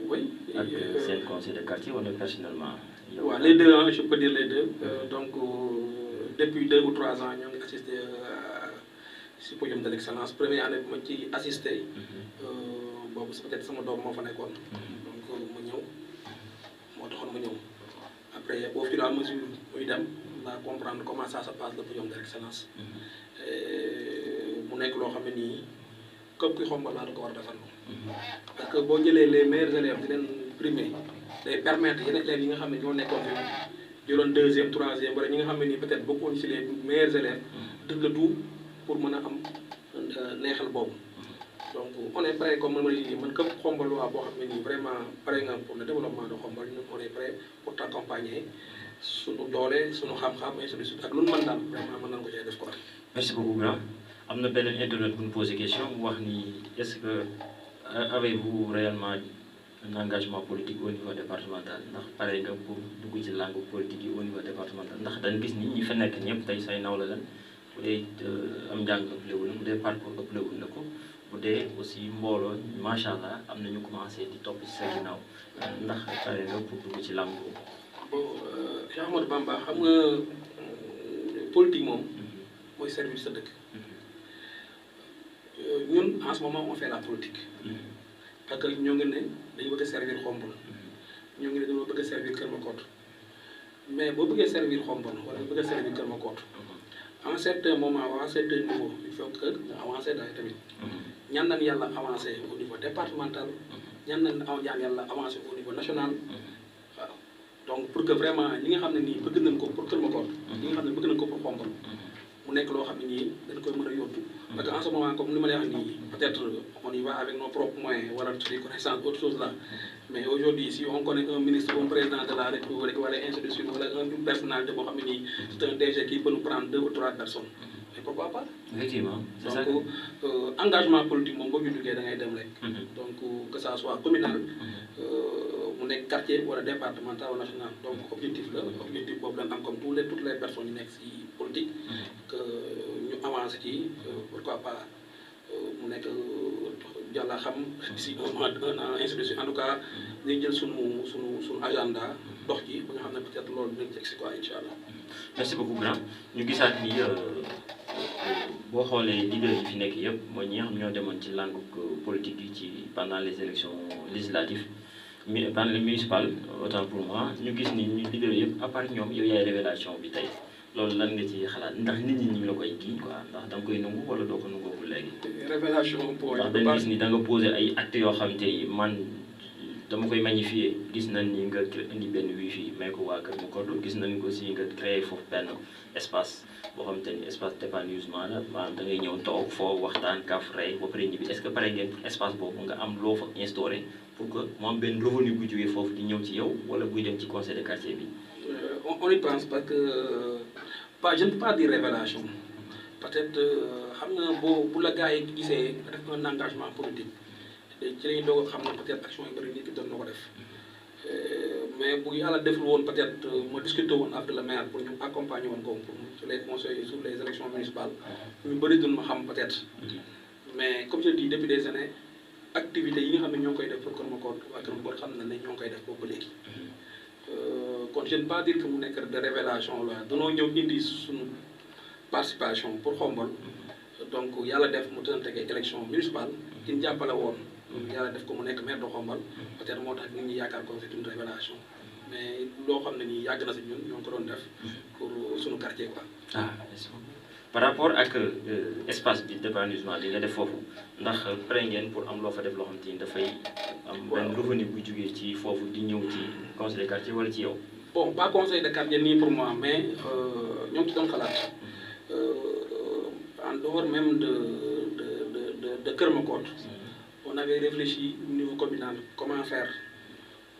Oui. Ak seen conseil de quartier wala personnellement. waaw les deux je peux dire les deux donc depuis 2 ou 3 ans ñoo ngi assisté si podium de l'excellence première année bi ma ci assisté boobu peut-être sama doom moo fa nekkoon donc ma ñëw moo taxoon ma ñëw après au fur et à mesure muy dem la comprendre comment ça se passe le podium de l'excellence mu nekk loo xam ne nii képp kuy xombal laa da ko war a defal parce que boo jëlee les meilleurs élèves di leen primé day permettre yeneen élèves yi nga xam ne ñoo nekkoon fi jëloon 2e 3e wala ñi nga xam ne nii peut-être bokkoon ci les meilleurs élèves def le tout pour mën a am neexal boobu donc on est prêt comme man man képp xombal waa boo xam ne nii vraiment pare nga pour le développement de xombal ñun on est prêt pour t'accompagner suñu doole suñu xam-xam ainsi de suite ak lu mu mën daal vraiment mën nañu ko cee def quoi. Merci beaucoup grand am na beneen internaute bu ñu posé question mu wax ni est-ce que avez-vous réellement un engagement politique au niveau départemental ndax pare nga pour dugg ci langue politique yi au niveau départemental ndax dañ gis ni ñi fa nekk ñëpp tey say naw la lan bu dee am njàng ëppale wu la bu dee parcours ëppale wu la ko bu dee aussi mbooloo macha allah am na ñu commencé di topp ci sa ginnaaw ndax pare nga pour dugg ci langue boobu. bon Cheikh Ahmadou Bamba xam nga politique moom mooy servir sa dëkk ñun en ce moment on fait la politique parce que ñoo ngi ne dañu bëgg a servir Khombole ñoo ngi ne dañoo bëgg a servir Kër Makottu mais boo bëggee servir Khombole wala nga bëgg a servir Kër Makottu à un certain moment à un certain niveau il faut que nga avancé daal tamit ñaan nañ yàlla avancé au niveau départemental ñaan nañ yàlla avancé au niveau national waaw donc pour que vraiment ñi nga xam ne nii bëgg nañ ko pour Kër Makottu ñi nga xam ne bëgg nañ ko pour Khombole mu nekk loo xam ne nii dañ koy mën a yóbbu parce que en ce moment comme ni ma lay wax nii peut-être on y va avec nos propres moyens wala suñuy connaissance autre chose là mais aujourd'hui si on connaît un ministre ou un président de la République wala ainsi de suite wala une personnalité boo xam ne nii c'est un DG qui peut nous prendre 2 ou 3 personnes mais pourquoi pas. Effectivement c'est ça. Donc engagement politique moom boo ñu duggee da ngay dem rek. donc que ça soit communal mu nekk quartier wala départemental wala national donc objectif la objectif boobu lañ am comme toutes les personnes yu nekk si politique que ñu avancé ci pourquoi pas mu nekk yàlla xam d'ici 1 mois 1 an ainsi de suite en tout cas dañuy jël sunu agenda dox ji ba nga xam ne peut-être loolu dinañ ci egsi quoi incha allah. merci beaucoup grand ñu gisaat ni boo xoolee leader yi fi nekk yëpp mooy ñi nga xam ñoo demoon ci langue politique yi ci pendant les élections législatives pendant les municipales autant pour moi ñu gis ni ñu leader yëpp à part ñoom yow yaay révélation bi tey loolu lan nga ci xalaat ndax nit ñi ñu la koy kii quoi ndax da nga koy nangu wala doo ko nangoogul léegi. révélation boobu ndax dañu gis ni da nga posé ay actes yoo xam te man dama koy magnifier gis nañ ni nga indi benn wifi may ko waa Kër Makottu gis nañ ko aussi nga créé foofu benn espace boo xam te ni espace d'épanouissement la maanaam da ngay ñëw toog foo waxtaan kaf rey ba pare ñibbi est-ce que pare ngeen espace boobu nga am loo fa instauré pour que mu am benn revenu bu jógee foofu di ñëw ci yow wala buy dem ci conseil de quartier bi. on y pense parce que je ne peux pas dire révélation peut-être xam nga bu la gars yi gisee nga def un engagement politique ci la ñuy doog a xam ne peut-être action yu bëri nit ki doon na ko def mais bu yàlla deful woon peut-être ma discuté woon avec le maire pour ñu accompagner woon ko pour sur les conseils sur les élections municipales ñu bëri doon ma xam peut-être mais comme je dis depuis des années activités yi nga xam ne ñoo koy def pour Kër Makottu waa Kër Makottu xam na ne ñoo koy def boobu léegi kon je ne peux pas dire que mu nekk de révélation la danoo ñëw indi suñu participation pour Khombole donc yàlla def mu tënanteg élection municipale ki ñu jàppale woon yàlla def ko mu nekk maire de Khombole peut-être moo tax nit ñi yaakaar ko c'est une révélation mais loo xam ne nii yàgg na si ñun ñoo ko doon def pour suñu quartier quoi. ah par rapport ak espace bi d'épanouissement bi nga def foofu ndax pare ngeen pour am loo fa def loo xam te ni dafay am benn revenu bu jógee ci foofu di ñëw ci conseil de quartier wala ci yow. bon pas conseil de quartier nii pour moi mais ñoo ngi ci doon xalaat en dehors même de Kër Makottu on avait réfléchi au niveau communal comment faire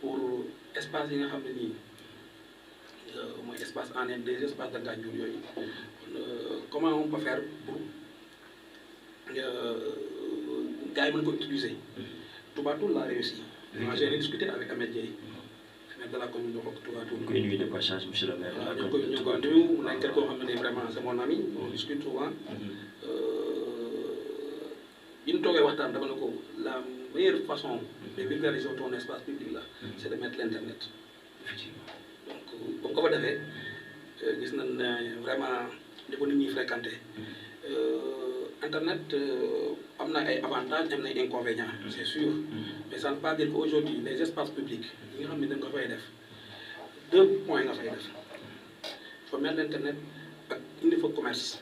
pour espace yi nga xam ne nii mooy espace en des espaces de Gandiol yooyu comment on peut faire pour gars yi mën ko utiliser. tout Toubatoul l'a réussi. Moi, j'ai discuté avec Ahmed Dieye, maire de la commune de Toubatoul. Ñu koy nuyu de passage monsieur le maire. ñu koy nuyu mu nekk koo xam ne vraiment c'est mon ami on discute souvent. bi ñu toogee waxtaan dama ne ko la meilleure façon de vulgariser ton espace public là c'est de mettre l'internet. Effectivement. Donc ba mu ko fa defee gis nañ ne vraiment li ko nit ñi fréquenté. Internet am na ay avantages am na ay inconvénients c'est sûr mais ça ne veut pas dire qu'aujourd'hui les espaces publics yi nga xam ne dañ ko fay def 2 points nga fay def fa mettre l'internet ak indi fa commerce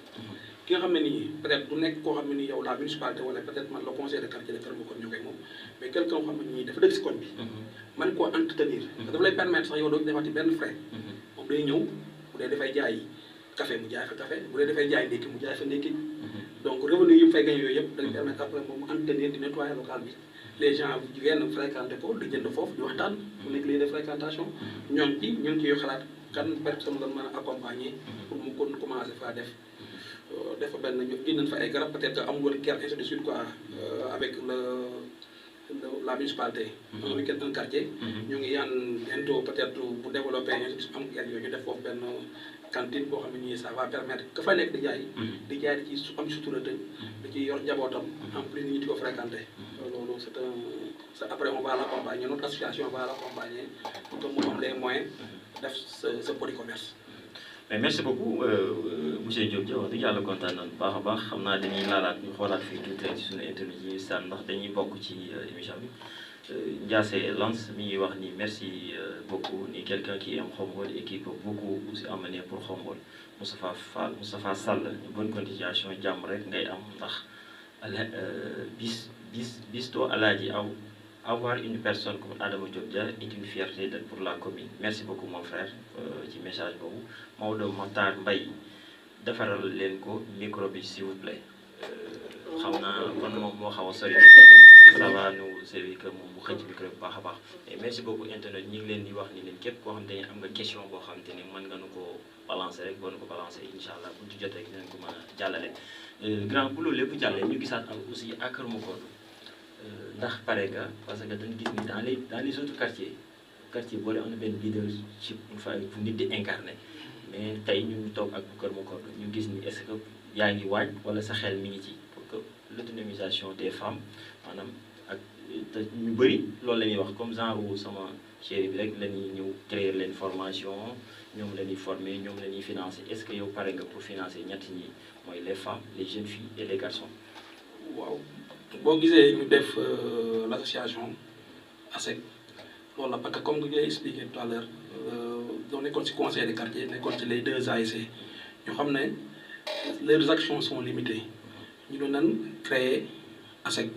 ki nga xam ne nii peut-être du nekk koo xam ne nii yow la municipalité wala peut-être man le conseil de quartier de Kër Mokone ñu koy moom mais quelqu'un xam ne nii dafa dëkk si koñ bi man koo entretenir dafa lay permettre sax yow doo defati benn frais moom day ñëw bu dee dafay jaay café mu jaay fa café bu dee dafay jaay ndékki mu jaay fa ndékki donc revenu yi mu fay gañ yooyu yëpp dañ permettre après moom mu entretenir di nettoyer local bi les gens viennent fréquenter ko di jënd foofu di waxtaan mu nekk lieu de fréquentation ñoom ci ñu ngi ciy xalaat kan personne la mën a accompagner pour mu kon commencer faa def fa benn ñu indi fa ay garab peut-être que amul woon ker ainsi de suite quoi avec la municipalité. avec un quartier. ñu ngi yaan bientôt peut-être bu développer am ker yooyu ñu def foofu benn cantine boo xam ne nii ça va permettre que fa nekk di jaay. di jaay di ci am sutura da ciy yor njabootam. en plus nit ñi di ko fréquenter. loolu c'est après on va l'accompagner notre association va l'accompagner pour que mu am les moyens def ce petit commerce. mais merci beaucoup monsieur Diop Dia wax dëgg yàlla kontaan nañu bu baax a baax xam naa dañuy laalaat ñu xoolaat fii tuuti rek ci suñu interview yi saan ndax dañuy bokk ci émission bi Ndiassé Lance mi ngi wax ni merci beaucoup ni quelqu'un qui aime Khombole et qui peut beaucoup aussi amener pour Khombole Moustapha Sall bonne continuation jàmm rek ngay am ndax bis too alaaji avoir une personne comme Adama Diop Dia est une fierté pour la commune merci beaucoup mon frère ci message boobu Maodo Matar Mbaye defaral leen ko micro bi s'il vous plaît xam naa kon moom moo xaw a sori ça va nous servir que moom mu xëcc micro bi baax a baax et merci beaucoup internet ñi ngi leen di wax ni leen képp koo xam te ne am nga question boo xam te ne mën nga nu ko balancer rek boo nu ko balancer incha allah buñ ci jotee rek dinañ ko mën a jàllale grand bu loolu lépp jàllee ñu gisaat am aussi à Kër Mokone ndax pare nga parce que dañu gis ni dans les autres quartiers boole am na benn leadership une fois fu nit di incarné mais tey ñu toog ak bu Kër Mokone ñu gis ni est-ce que yaa ngi waaj wala sa xel mi ngi ci pour que l'autonomisation des femmes maanaam ak te ñu bëri loolu la ñuy wax comme genre sama chéri bi rek la ñuy ñëw créer leen formation ñoom la ñuy former ñoom la ñuy financer est-ce que yow pare nga pour financer ñetti ñi mooy les femmes les jeunes filles et les garçons. waaw. boo gisee ñu def l'association ASEC loolu la parce que comme je l'ai expliqué tout à l'heure doo nekkoon ci conseil de quartier nekkoon ci les 2 ASC ñu xam ne leurs actions sont limitées ñu doon nan créer ASEC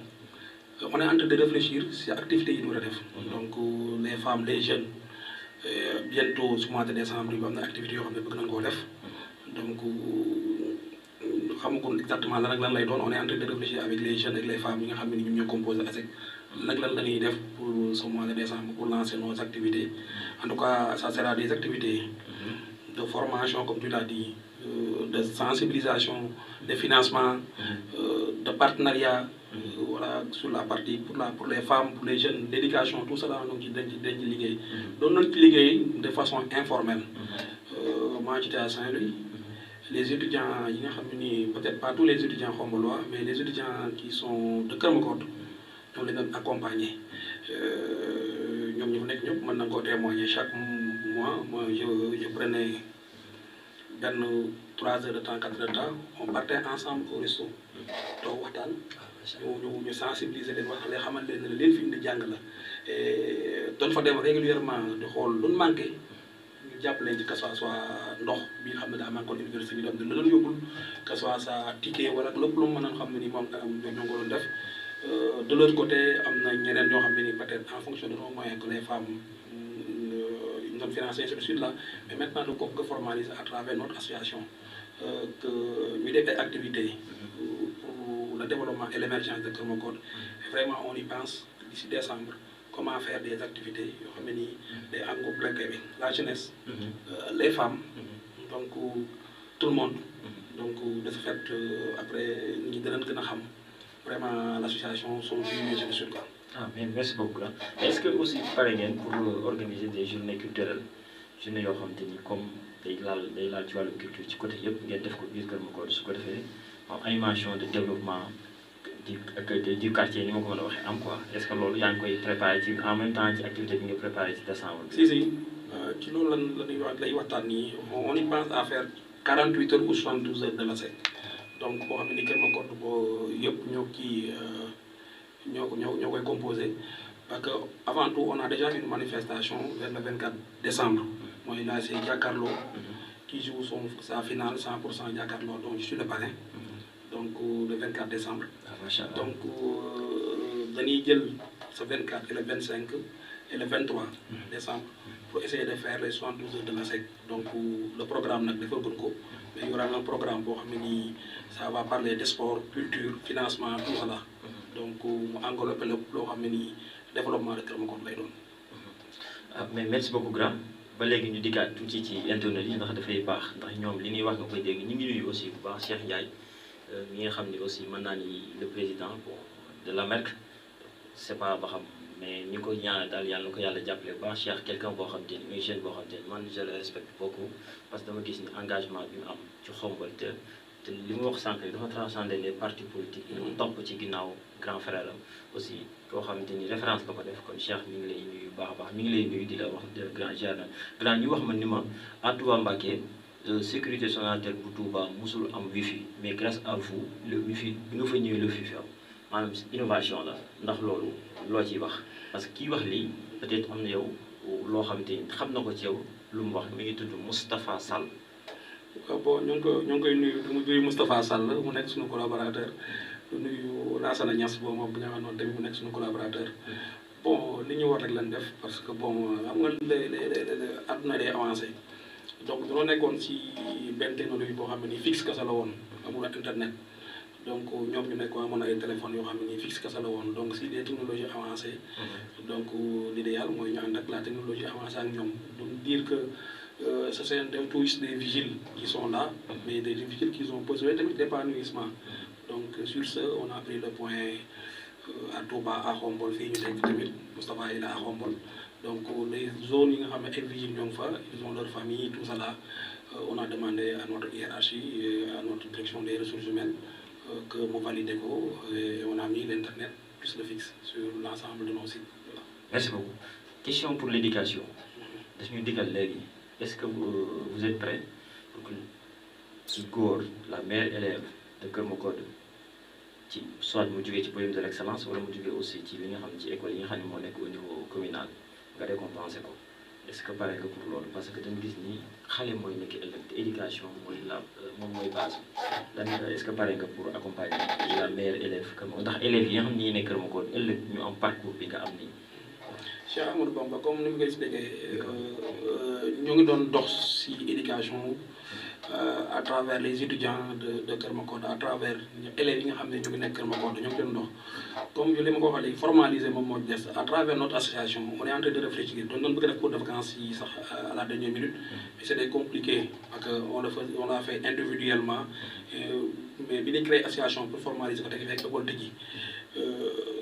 on est en train de réfléchir ci activités yi ñu war a def donc les femmes les jeunes bientôt su mois de décembre yi am na activités yoo xam ne bëgg nañ koo def donc xamaguñ exactement lan ak lan lay doon on est en train de réfléchir avec les jeunes et les femmes yi nga xam ne ñoom ñoo composé ASEC nag lan la ñuy def pour ce mois de décembre pour lancer nos activités en tout cas ça sera des activités de formation comme tu l'as dit de sensibilisation de financement de partenariat voilà sur la partie pour les femmes pour les jeunes d'éducation tout cela donc ci dañ ci liggéey doon nañ ci liggéey de façon informelle maa j'étais à Saint-Louis les étudiants yi nga xam ne nii peut-être pas tous les étudiants khombolois mais les étudiants qui sont de Kër Mokone ñoom la ñu accompagner ñoom ñu fa nekk ñëpp mën nañ koo témoigner chaque mois moi je prenais benn 3 heures de temps 4 heures de temps on partait ensemble au resto toog waxtaan ñu sensibiliser leen wax leen xamal leen ne leen fi indi jàng la doon fa dem régulièrement di xool lu manqué ñu jàpp leen ci que ça soit ndox bi nga xam ne daa manqué université bi doon la doon yóbbul que soit sa ticket wala lépp lu mu mën a xam ne ni moom ñoo ko doon def de l'autre côté am na ñeneen ñoo xam ne ni peut-être en fonction de nos moyens que les femmes ñu doon financer ainsi de suite là mais maintenant nous ko formaliser à travers notre association que ñu def ay activités pour le développement et l'émergence de Kër Mokone vraiment on y pense d'ici décembre comment faire des activités yoo xam ne nii day englober la jeunesse les femmes donc tout le monde donc de ce fait après ñi danañ gën a xam vraiment l'association son but et je suis sûr quoi ah mais merci beaucoup là est-ce que aussi pare ngeen pour organiser des journées culturelles journée yoo xamante ni comme day laal ci wàllu culture ci côté yëpp ngeen def ko biir Kër Makor su ko defee am animation de développement du quartier ni ma ko mën a waxee am quoi est-ce que loolu yaa ngi koy préparé ci en même temps ci activité bi nga préparé ci décembre bi. si ci loolu la ñuy wax lay waxtaan nii on y pense à faire 48 heures ou 72 heures de la sec donc boo xam ne ni Kër Makor boo yëpp ñoo koy composé parce que avant tout on a déjà une manifestation vers le 24 décembre mooy là c'est Jakaarlo qui joue sa finale 100% Jakaarlo donc je suis le parrain donc le 24 décembre. Donc dañuy jël ce 24 et le 25 et le 23 décembre pour essayer de faire les 72 heures de la SEC. Donc le programme nag dafa gën ko mais il y aura un programme boo xam ne nii ça va parler de sport culture financement tout ça donc mu englobé lépp loo xam ne nii développement de Kër Makor lay doon. Mais merci beaucoup grand ba léegi ñu dikkaat tuuti ci internet yi ndax dafay baax ndax ñoom li ñuy wax nga koy dégg ñu ngi nuyu aussi bu baax Cheikh Ndiaye mi nga xam ni aussi mën naa ni le président de l'AMERC c'est pas ba xam mais ñu ngi koy ñaanal daal yàlla na ko yàlla jàppale bu baax Cheikh quelqu'un boo xam te ni muy jeune boo xam te ni man je le respecte beaucoup parce que dama gis ni engagement bi mu am ci Xombol te li mu wax sànq dafa transcender les partis politiques ñu topp ci ginnaaw grand frère am aussi koo xamante ni référence la ko def kon Cheikh mi ngi lay nuyu baax a baax mi ngi lay nuyu di la wax de grand jardin grand ñu wax ma ni ma à Touba Mbacké sécurité Sonatel bu Touba musul am wifi mais grâce à vous le wifi bi nga fa ñëwee le wifi am maanaam innovation la ndax loolu loo ciy wax parce que kii wax lii peut-être am na yow loo xamante ni xam na ko ci yow lu mu wax mi ngi tudd Moustapha Sall. waaw bon ñoo ngi koy nuyu du nuyu Moustapha Sall mu nekk suñu collaborateur du nuyu Lassana Niass boobu moom bu ñu waxee noonu tamit mu nekk suñu collaborateur bon li ñu war rek lañ def parce que bon xam nga adduna day avancé donc dañoo nekkoon ci benn technologie boo xam ne nii fixe kese la woon amul internet donc ñoom ñu nekkoon amoon ay téléphones yoo xam ne nii fixe kese la woon donc si des technologies avancées donc l'idéal mooy ñu ànd ak la technologie avancée ak ñoom donc dire que ce sont tous des vigiles qui sont là mais des vigiles qui ont besoin d'épanouissement donc sur ce on a pris le point à Touba à Xombol fii ñu nekk tamit Moustapha il est à Xombol donc les zones yi nga xam ne ay vigiles ñoo ngi fa ils ont leur famille tout ça là on a demandé à notre hiérarchie et à notre direction des ressources humaines que mu validé ko et on a mis l'internet plus le fixe sur l'ensemble de nos sites. Voilà. Merci beaucoup. Question pour l'éducation. daf ñu digal léegi est-ce que vous êtes prêts pour que ci góor la meilleure élève de Kër Makor ci soit mu jógee ci podium de l'excellence wala mu jógee aussi ci li nga xam ne ci école yi nga xam ne moo nekk au niveau communal nga récompenser ko est-ce que pare nga pour loolu parce que dañu gis ni xale mooy nekk ëllëg te éducation mooy moom mooy base bi dañ est-ce que pare nga pour accompagner la meilleure élève Kër Makor ndax élèves yi nga xam ne ñi nekk Kër Makor ëllëg ñu am parcours bi nga am nii. Cheikh Amadou Bamba comme ni mu koy expliqué ñoo ngi doon dox ci éducation à travers les étudiants de Kër Makor à travers élèves yi nga xam ne ñu ngi nekk Kër Makor ñoo ngi doon dox comme li ma ko waxee léegi formaliser moom moo des à travers notre association on est en train de réfléchir doon bëgg a def cours de vacances yi sax à la dernière minute mais c'était compliqué parce que on l'a fait individuellement mais bi ñu créé association pour formaliser ko te fekk école tëjji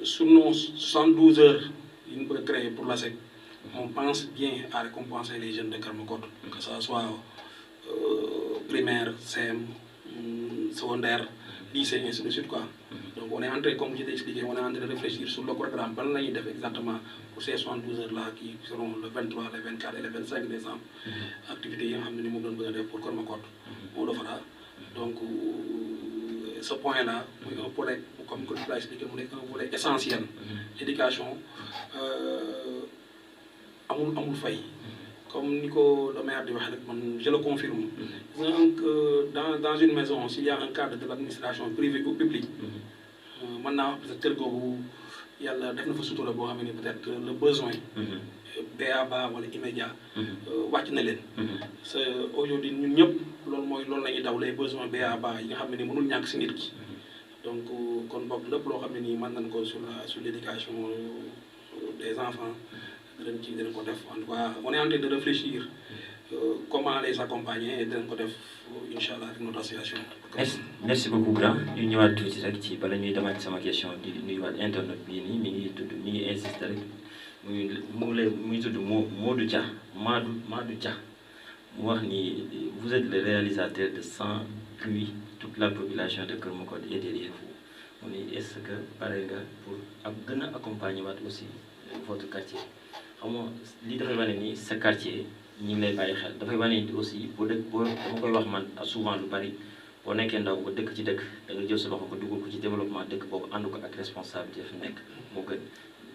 sur nos 72 heures yi ñu bëgg a créer pour la SEC on pense bien à récompenser les jeunes de Kër Makor que ça soit primaire CM secondaire lycée ainsi de suite quoi donc on est en train comme je t'ai expliqué on est en train de réfléchir sur le programme ban la ñuy def exactement pour ces 72 heures là qui seront le 23 le 24 et le 25 décembre activités yi nga xam ne ni moom doon bëgg a def pour Kër Makor on le fera donc ce point là muy un volet comme que tu l'as expliqué mu nekk un volet essentiel l'éducation amul fay comme ni ko le maire di wax rek man je le confirme donc dans une maison s'il y a un cadre de l'administration privée ou publique mën naa wax parce que kër googu yàlla def na fa sutura boo xam ne peut-être le besoin BABA wala immédiat wàcc na leen c'est aujourd'hui ñun ñëpp loolu la ñuy daw les besoins BABA yi nga xam ne ni mënul ñàkk si nit ki donc kon boog lépp loo xam ne nii mën nañ ko sur l'éducation des enfants dinañ ko def en tout cas on est en train de réfléchir comment les accompagner dinañ ko def incha allah avec notre association. merci beaucoup grand ñu ñëwaat tuuti rek ci bala ñuy demaat sama question di nuyuwaat internet bii nii mi ngi tudd mi ngi insister rek muy tudd Modou Dia Madou Dia mu wax ni vous êtes le réalisateur de Sans pluie toute la population de Kër Makode est derrière vous mu ni est-ce que pare nga pour gën a accompagner waat aussi votre quartier xam nga lii dafay wane ni sa quartier ñi ngi lay bàyyi xel dafay wane ni aussi boo dama koy wax man souvent lu bari boo nekkee ndaw ba dëkk ci dëkk da nga jël sa loxo ko dugal ko ci développement dëkk boobu ànd ko ak responsabilité fi nekk moo gën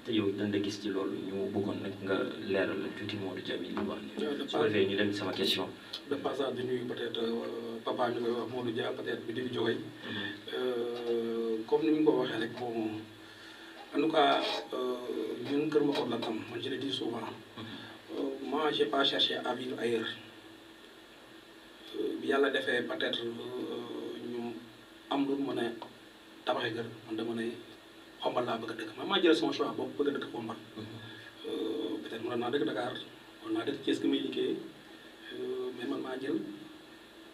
te yow dañ la gis ci loolu ñu bëggoon nag nga leeral la tuuti Modou Dia li wax ni su ko defee ñu dem ci sama question. de passage di nuyu peut-être papa ñu koy wax Modou Dia peut-être bi di fi jógee comme ni ñu ko waxee rek moom en tout cas ñun Kër Makode la tam man je le dis souvent moi j'ai pas cherché à vivre ailleurs bi yàlla defee peut-être ñu am lu mën a tabaxee kër man dama ne Xombal laa bëgg a dëkk man maa jël sama choix boobu bëgg a dëkk Xombal peut-être mën naa dëkk Dakar mën naa dëkk Thiès ki may liggéey mais man maa jël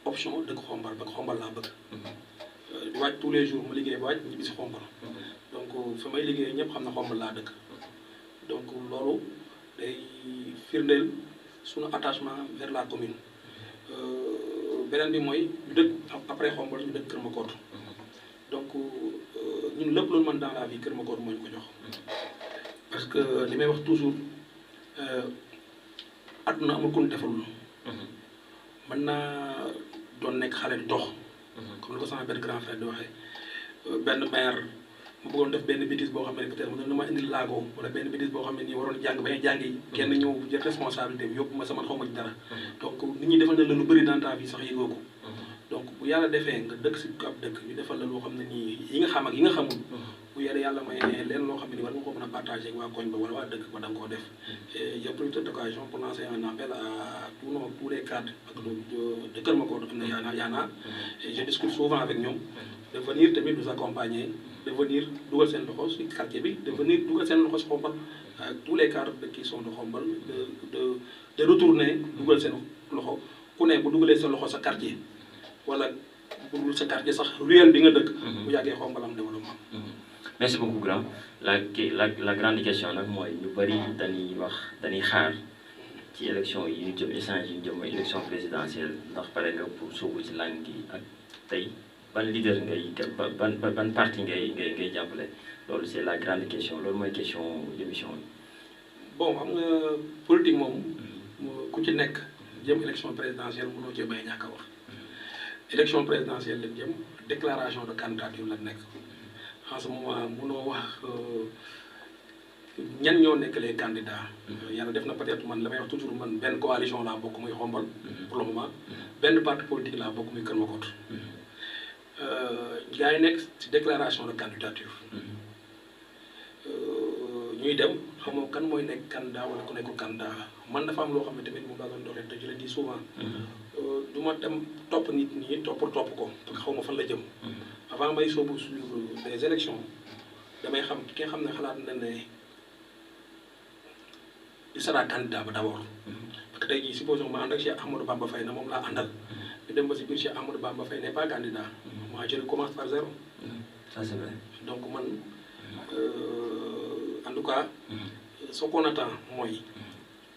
option dëkk Xombal ba Xombal laa bëgg di wàcc tous les jours ma liggéey ba wàcc ñibbi si Xombal donc fa may liggéey ñëpp xam na Xombal laa dëkk donc loolu day firndeel suñu attachement vers la commune beneen bi mooy ñu dëkk après Xombal ñu dëkk Kër Makode donc ñun lépp loolu man dans la vie Kër Makode moo ñu ko jox parce que li may wax toujours àdduna amul ku ñu defalul mën naa doon nekk xale di dox comme ni ko sama benn grand frère di waxee benn maire mu bëggoon def benn bêtise boo xam ne peut-être mu ne ma indil laago wala benn bêtise boo xam ne nii waroon jàng bañ a jàngi kenn ñëw jël responsabilité bi yóbbu ma sama xaw ma ci dara donc nit ñi defal na la lu bëri dans ta vie sax yëgoo ko donc bu yàlla defee nga dëkk si ab dëkk ñu defal la loo xam ne nii yi nga xam ak yi nga xamul bu yàlla may leen loo xam ne nii war nga ko mën a partager ak waa koñ ba wala waa dëkk ba da nga koo def et j'ai profité de l'occasion pour lancer un appel à tous les cadres de Kër Makode am na yaana et je discute souvent avec ñoom de venir tamit nous accompagner de venir dugal seen loxo si quartier bi de venir dugal seen loxo si Xombal ak tous les cadres qui sont de Xombal de retourner dugal seen loxo ku ne bu dugalee sa loxo sa quartier wala bu dul sa quartier sax ruelle bi nga dëkk bu yàggee Xombal am développement. merci beaucoup grand la grande question nag mooy ñu bëri dañuy xaar ci élection yi ñu jëm échange yi ñu jëm élection présidentielle ndax pare nga pour sóobu ci langue gi ak tey ban leader ban parti ngay jàppale loolu c'est la grande question loolu mooy question émission bi. bon xam nga politique moom ku ci nekk jëm élection présidentielle mënoo cee bay ñàkk a wax élection présidentielle lañ jëm déclaration de candidature la nekk en ce moment mënoo wax ñan ñoo nekk les candidats yàlla def na peut-être man la may wax toujours man benn coalition laa bokk muy Xombal pour le moment benn parti politique laa bokk muy Kër Makode gars yi nekk ci déclaration de candidature ñuy dem xamoo kan mooy nekk candidat wala ku nekkul candidat man dafa am loo xam ne tamit mu baagoon doxee te je le dis souvent du ma dem topp nit ñi topp ko parce que xaw ma fan la jëm avant may soobu sur des élections damay xam ki nga xam ne xalaat na ne il sera candidat ba d'abord parce que tey jii supposons ma ànd ak Cheikh Ahmadou Bamba Faye na moom laa àndal ñu dem ba si biir Cheikh Ahmadou Bamba Faye n'est pas candidat moi je commence par zéro ça c'est vrai donc man en tout cas ce qu'on attend mooy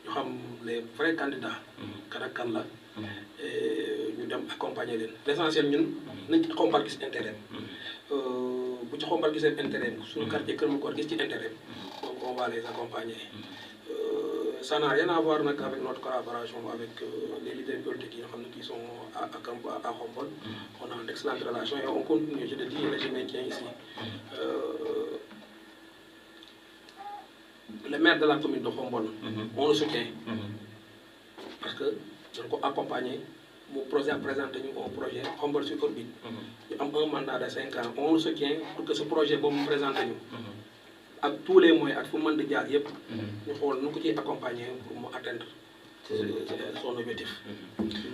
ñu xam les vrais candidats kan ak kan la ñu dem accompagner leen l'essentiel ñun nañ ci Xombal gis intérêt bu ci Xombal gisee intérêt suñu quartier Kër Makode gis ci intérêt donc on va les accompagner ça n'a rien à voir nag avec notre collaboration avec les leaders politiques yi nga xam ne qui sont à Xombal on a d'excellentes relations et on continue je le dis et je maintiens ici le maire de la commune de Xombal on le soutient parce que dañ ko accompagner mu projet présenté ñu un projet Xombal sur orbite ñu am un mandat de 5 ans on le soutient pour que ce projet boobu mu présenté ñu ak tous les moyens ak fu mën di jaar yëpp ñu xool nu ko ciy accompagner pour mu atteindre son objectif.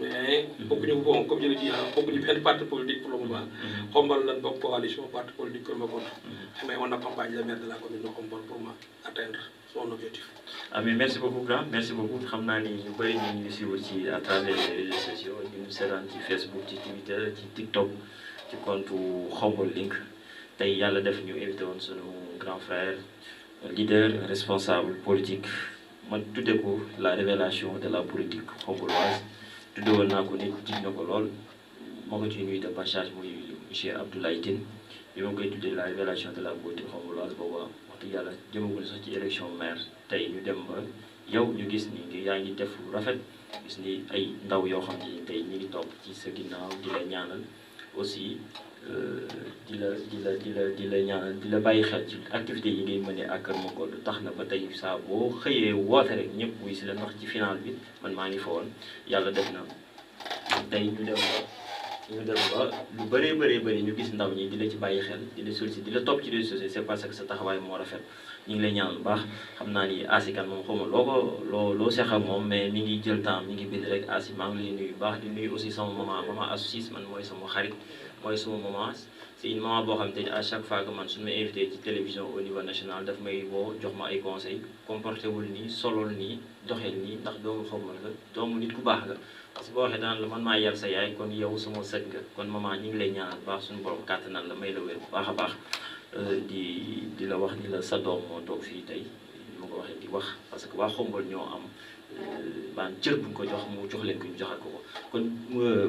Mais bokkuñu bon comme je le dis bokkuñu benn parti politique pour le moment. Xombal lan bokk coalition parti politique pour le moment. Mais on accompagne le maire de la commune de Xombal pour atteindre son objectif. Ah mais merci beaucoup grand merci beaucoup xam naa ni ñu bëri ñu ngi suivre ci à travers les réseaux sociaux ñu seetaan ci Facebook ci Twitter ci TikTok ci compte Khombole Link tey yàlla def ñu invité woon sunu grand frère leader responsable politique ma tudde ko la révélation de la politique khomboloise tudde woon naa ko nit jig na ko lool moo ko ci nuyu de passage muy monsieur Abdoulaye Tine bi ma koy tuddee la révélation de la politique khomboloise booba wax dëgg yàlla jëmagul sax ci élection maire tey ñu dem ba yow ñu gis ni yaa ngi def lu rafet gis ni ay ndaw yoo xam ne tey ñu ngi topp ci sa ginnaaw di la ñaanal aussi di la ñaanal di la bàyyi xel ci activité yi ngay mëne ak Kër Macodo tax na ba tey saa boo xëyee woote rek ñëpp wuy si la ndax ci final bi man maa ngi fa woon yàlla def na tey ñu dem ba lu bëri ñu gis ndaw ñi di la ci bàyyi xel di la solliciter di la topp ci réseaux sociaux c'est parce que sa taxawaay moo rafet ñu ngi lay ñaanal bu baax xam naa ni Asikan moom xaw ma loo seq ak moom mais mi ngi jël temps mi ngi bind rek Asi maa ngi lay nuyu bu baax di nuyu aussi sama maman Assis man mooy sama xarit mooy sama maman c'est une maman boo xam te à chaque fois que man suñu ma invité ci télévision au niveau national daf may woo jox ma ay conseils comporté wul nii solol nii doxeel nii ndax doomu Khombole nga doomu nit ku baax nga parce que boo waxee daan la man maa yar sa yaay kon yow sama sët nga kon maman ñu ngi lay ñaanal bu baax suñu borom kàttanal la may la wér bu baax a baax di la wax ni la sa doom moo toog fii tey ma ko waxee di wax parce que waa Khombole ñoo am cër buñ ko jox mu jox leen ko ñu joxal ko kon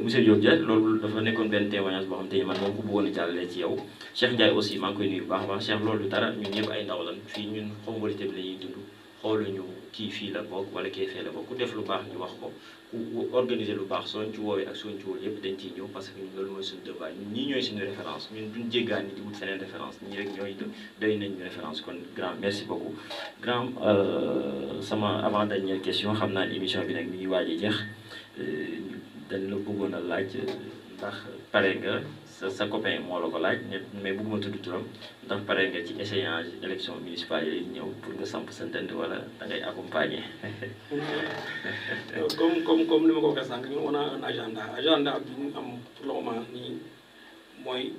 monsieur Diop Dia loolu dafa nekkoon benn témoignage boo xam te ni man moom ko bëggoon a jàllale ci yow Cheikh Ndiaye aussi maa ngi koy nuyu bu baax a baax Cheikh loolu du dara ñun ñëpp ay ndaw lan fii ñun Khombole bi la ñuy dund xooluñu kii fii la bokk wala kii fee la bokk ku def lu baax ñu wax ko ku organiser lu baax sooñ ci woowee ak sooñ ci woowee yëpp dañ ciy ñëw parce que ñun loolu mooy suñu devoir ñun ñii ñooy suñu référence ñun duñ jéggaan ni di wut feneen référence ñii rek ñooy doy nañu référence kon grand merci beaucoup grand sama avant dernière question xam naa ni émission bi nag mi ngi waaj a jeex dañ la bëggoon a laaj ndax pare nga sa copain moo la ko laaj mais bëgguma tudd turam ndax pare nga ci échéance élection municipale yi ñëw pour nga samp sa ndënd wala da ngay accompagner. comme ni ma ko waxee sànq ñun on a un agenda bi ñu am pour le moment nii mooy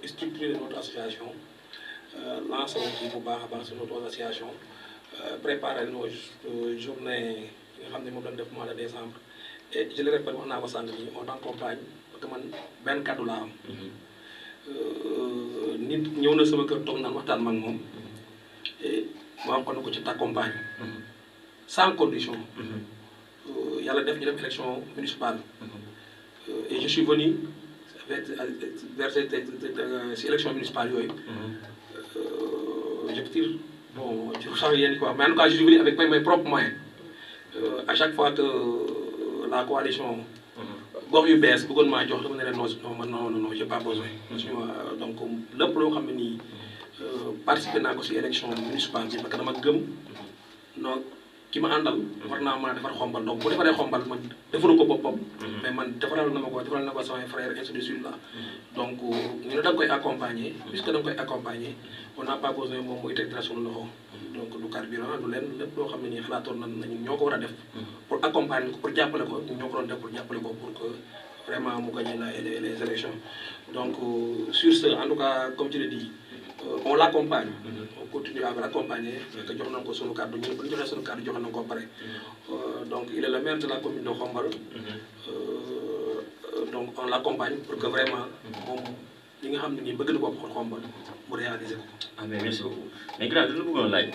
structurer notre association lancer aussi bu baax a baax sur notre association préparer nos journées yi nga xam ne moom lañ def mois de décembre et je le répète wax naa ko sànq nii on accompagne parce que man benn kàddu laa am. nit ñëw na sama kër toog naan waxtaan ma ak moom et ma wax ko ne ko ci t'accompagne sans condition. yàlla def ñu def élection municipale. et je suis venu vers ces élection municipale yooyu. je peux dire bon je ne sais rien quoi mais en tout cas je suis venu avec mes propres moyens. à chaque fois que la coalition. gox yu bees bëggoon maa jox dama ne leen non j'ai pas besoin. donc lépp loo xam ne nii participer naa ko si élection municipale bi parce que dama gëm non ki ma àndal war naa mën a defar Khombole donc bu defaree Khombole man defaru ko boppam. mais man defaral na ko samay frères ainsi de suite là. donc ñu ne da nga koy accompagner. puisque da nga koy accompagner on n'a pas besoin moom muy teg dara suñu loxo. donc du carburant du leen lépp loo xam ne nii xalaatoon nañu ñoo ko war a def. pour accompagner ko pour jàppale ko ñoo ko doon def pour jàppale ko pour que vraiment mu gagner les élections. donc sur ce en tout cas comme tu le dis on l'accompagne. on continue à l'accompagner. que jox nañ ko sunu kàddu ñun bu ñu joxee sunu kàddu jox nañ ko pare. donc il est le maire de la commune de Khombole. donc on l'accompagne pour que vraiment moom li nga xam ne nii bëgg na ko Khombole mu réaliser ko. ah mais merci beaucoup mais grand dina bëggoon laaj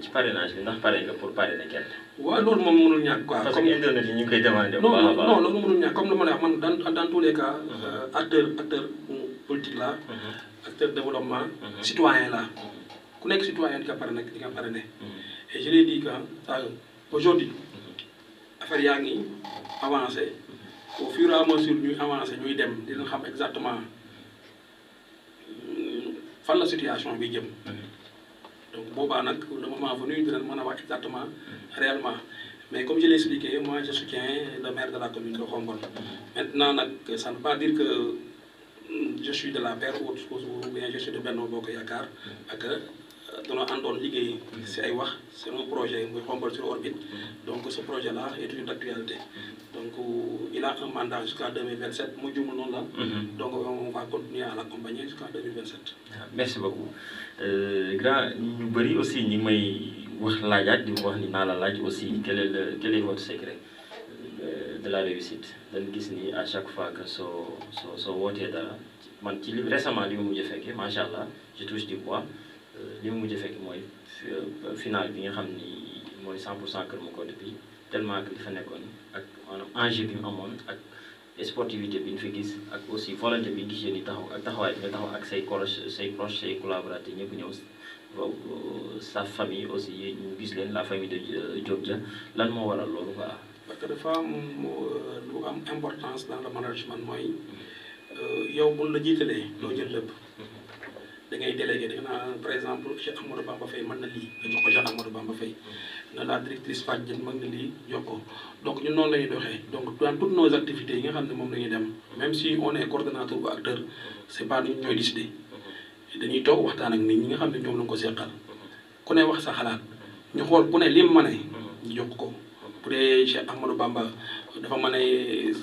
ci parrainage bi ndax pare nga pour parrainer kenn. waaw loolu moom mënul ñàkk quoi. parce que internet yi ñu ngi koy demandé. non loolu mënul ñàkk comme li ma la wax man dans tous les cas. acteur politique la. acteur développement. citoyen la. ku nekk citoyen di nga parrainer. et je l'ai dit que aujourd'hui affaire yaa ngi avancé au fur et à mesure ñuy avancé ñuy dem dina xam exactement fan la situation bi jëm. donc boobaa nag le moment venu dinañ mën a wax exactement réellement mais comme je l'ai expliqué moi je soutiens le maire de la commune de Khombole. maintenant nag ça ne veut pas dire que je suis de la paire ou autre chose ou bien je suis de Benno Bokk Yaakaar ak dañoo àndoon liggéey si ay wax c'est un projet muy Khombole sur orbite donc ce projet là est toujours d'actualité donc il a un mandat jusqu'à 2027 mu jumul noonu la donc on va continuer à l'accompagner jusqu'à 2027. Merci beaucoup grand ñu bëri aussi ñi may wax laajaat di wax ni naa la laaj aussi quel est votre secret de la réussite dañ gis ni à chaque fois que soo wootee dara man ci li récemment li ma mujj a fekkee macha allah je touche du bois li ma mujj a fekkee mooy final bi nga xam ni mooy 100% Kër Makoda bi tellement que li fa nekkoon ak maanaam enjeu bi mu amoon ak sportivité bi ñu fi gis ak aussi volonté bi gis yéen i taxaw ak taxawaay bi nga taxaw ak say proches say collaborateurs ñëpp ñëw sa famille aussi ñu gis leen la famille de Diop Dia lan moo waral loolu quoi. parce que dafa am lu am importance dans le management mooy yow buñ la jiitalee doo jël lépp da ngay délégué da nga naan par exemple Cheikh Ahmadou Bamba Faye mën na lii nga jox ko Cheikh Ahmadou Bamba Faye na la directrice Fatou Dieng mën na lii jox ko donc ñun noonu la ñuy doxee donc dans toutes nos activités yi nga xam ne moom la ñuy dem même si on est coordonnateur ou acteur c'est pas ñun ñooy décider dañuy toog waxtaan ak nit ñi nga xam ne ñoom la ko seqal ku ne wax sa xalaat ñu xool ku ne lim mane ñu jox ko bu dee Cheikh Ahmadou Bamba dafa mën a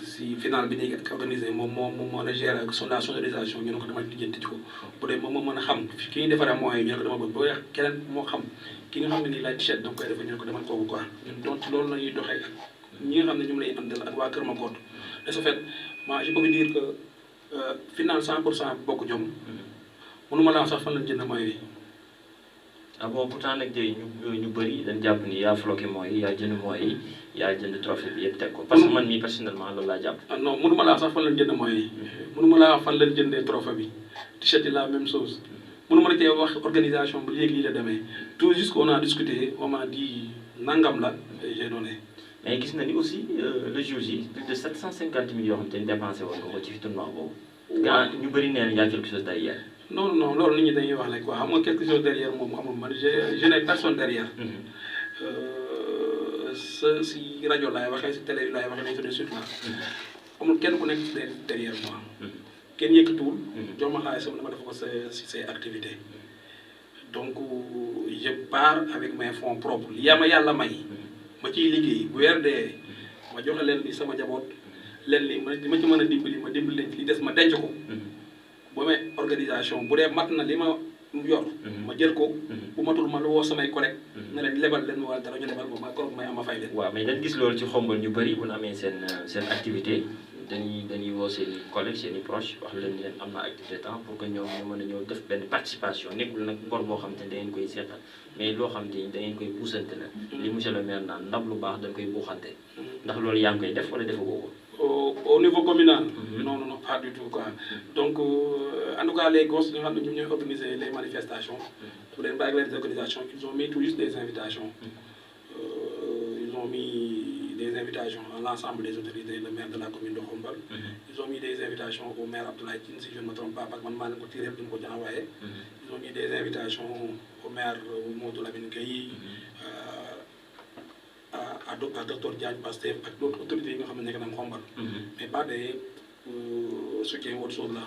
si final bi ñuy organisé moom moo mën a gérer ak son sonorisation ñu ne ko dama lijjanti ko bu dee moom moo mën a xam ki ñuy defaree moyens ñu ne ko dama bëgg boo keneen moo xam ki nga xam ne nii laay t-shirt da nga koy defee ñu ne ko demal kooku quoi ñun donc loolu la ñuy doxee ak ñi nga xam ne ñoom lay àndal ak waa Kër Makoda de ce fait moi je peux vous dire que final 100% bokk jom mënuma laa sax fan lañ jënd moyens yi. Ah bon pourtant nag tey ñu bëri dañ jàpp ni yaa floqué mooy yaa jënd mooy yaa jënd trophée bi yëpp teg ko parce que man mii personnellement loolu laa jàpp. ah non mënuma laa sax fan lañ jënd mooy yi mënuma laa wax fan lañ jëndee trophée bi t-shirt yi la même chose mënuma la cee wax organisation bi léegi lii la demee tout juste qu'on a discuté on m'a dit nangam la j'ai donné. mais gis na ni aussi le jour ji plus de 750 000 yoo xam te ni dépensé woon nga ko ci tournoi boobu. waaw ñu bëri nee na y a quelque chose derrière. non non loolu nit ñi dañuy wax rek quoi xam nga quelque chose derrière moom amul man je n'ai personne derrière. si rajo laay waxee si télé laay waxee nañ suñu la amul kenn ku nekk derrière moi. kenn yëkkatuwul. jox ma xaalisam dama def ko si say activités. donc je pars avec mes fonds propres li ma yàlla may. ma ciy liggéey bu weer dee ma joxe leen li sama jaboot leen li ma ci mën a dimbali ma dimbali leen li des ma denc ko. bu amee organisation bu dee mat na li ma yor. ma jël ko. bu matul ma lu woo samay collègues. ne leen lebal leen ma wala dara ñu lebal ma koroog may am ma fay leen. waaw mais dañ gis loolu ci Khombole ñu bëri bu ñu amee seen activité dañuy woo seen i collègues seen i proches wax leen am na activité temps pour que ñoom ñu mën a ñëw def benn participation nekkul nag bor boo xam te ne da ngeen koy seetal mais loo xam te ni da ngeen koy puusante la. li monsieur le maire naan ndab lu baax da nga koy buuxante. ndax loolu yaa ngi koy def wala defagoo ko. au niveau communal. non non pas du tout quoi donc en tout cas les gosses nga xam ne ñoom ñooy organiser les manifestations. pour leen bàyyi les organisations ils ont mis tout juste des invitations. Ils ont mis des invitations à l'ensemble des autorités, le maire de la commune de Khombole. Ils ont mis des invitations au maire Abdoulaye Tine, si je ne me trompe pas, parce que moi, je tiré pour me envoyer. Ils ont mis des invitations au maire Modou Lamine Gueye, à Dr Diagne Pastef, à d'autres autorités qui ont fait Khombole. Mais pas des soutiens autre chose là.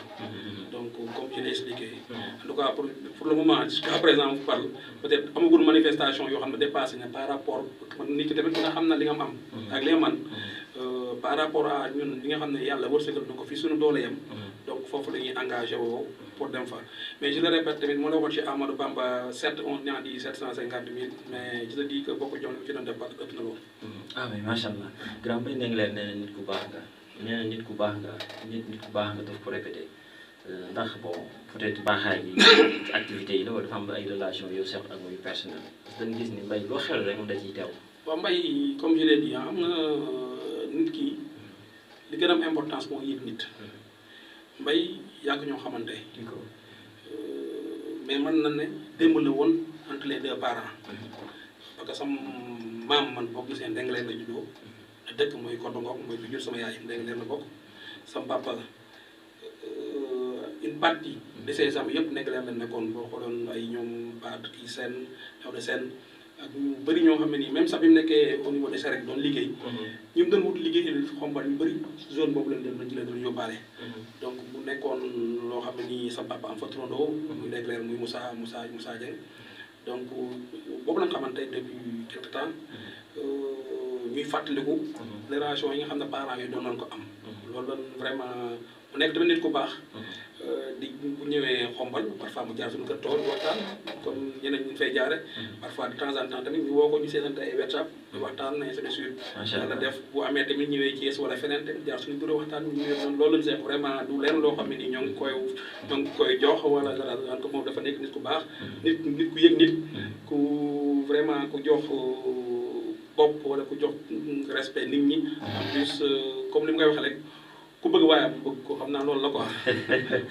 Donc, comme je l'ai expliqué, en tout cas, pour le moment, jusqu'à présent, on parle, peut-être, il y a beaucoup de manifestations qui ont dépassé par rapport par rapport à ñun li nga xam ne yàlla wërsëgal na ko fi suñu doole yam donc foofu la ñuy engagé woo pour dem fa mais je le répète tamit moo la waxoon ci Amadou Bamba certes on a dit 750 000 mais je te dis que boo ko jox ci doon def ëpp na loolu. ah mais macha allah grand bay nee leen nee na nit ku baax nga nee na nit ku baax nga nit ku baax nga daf ko répété ndax bon peut-être baaxaay yi ci activités yi la wala dafa am ay relations yow seq ak muy personnel parce que dañu gis ni mbay loo xel rek moom da ciy teew. waaw mbay comme je l'ai dit am nga nit ki li gën a am importance moo yëg nit mbay yàgg ñoo xamante mais man na ne démb la woon entre les deux parents parce que sama maam man boo gisee Ndingler la juddoo te dëkk mooy Koddu Ngok mooy fi jur sama yaay Ndingler la bokk sama papa une partie de ses amis yëpp Ndingler la nekkoon boo xooloon ay ñoom Ba kii Sène Diaw de Sène ak ñu bëri ñoo xam ne nii même sax bi mu nekkee au niveau de Serek doon liggéey. ñu doon wut liggéey Khombole ñu bëri zone boobu lañ doon yóbbaale. donc mu nekkoon loo xam ne nii sa papa am fa turandoo. muy Ndingler muy Moussa Dieng donc boobu la nga xamante depuis quelque temps ñuy fàttaliku les relations yi nga xam ne parents yi doon nañ ko am loolu la vraiment mu nekk tamit nit ku baax di bu ñëwee xombal parfois mu jaar suñu kër tool waxtaan comme ñeneen ñu fay jaare parfois de temps en temps tamit ñu woo ko ñu seetante ay WhatsApp di waxtaan ainsi de suite yàlla def bu amee tamit ñëwee Thiès wala feneen tamit jaar suñu bureau waxtaan ñu ñëwee noonu loolu lañ seet vraiment du leen loo xam ne nii ñoo ngi koy jox wala dara en tout moom dafa nekk nit ku baax nit ku yëg nit ku vraiment ku jox bopp wala ku jox respect nit ñi en plus comme li mu koy waxee rek ku bëgg waayam bëgg ko xam naa loolu la quoi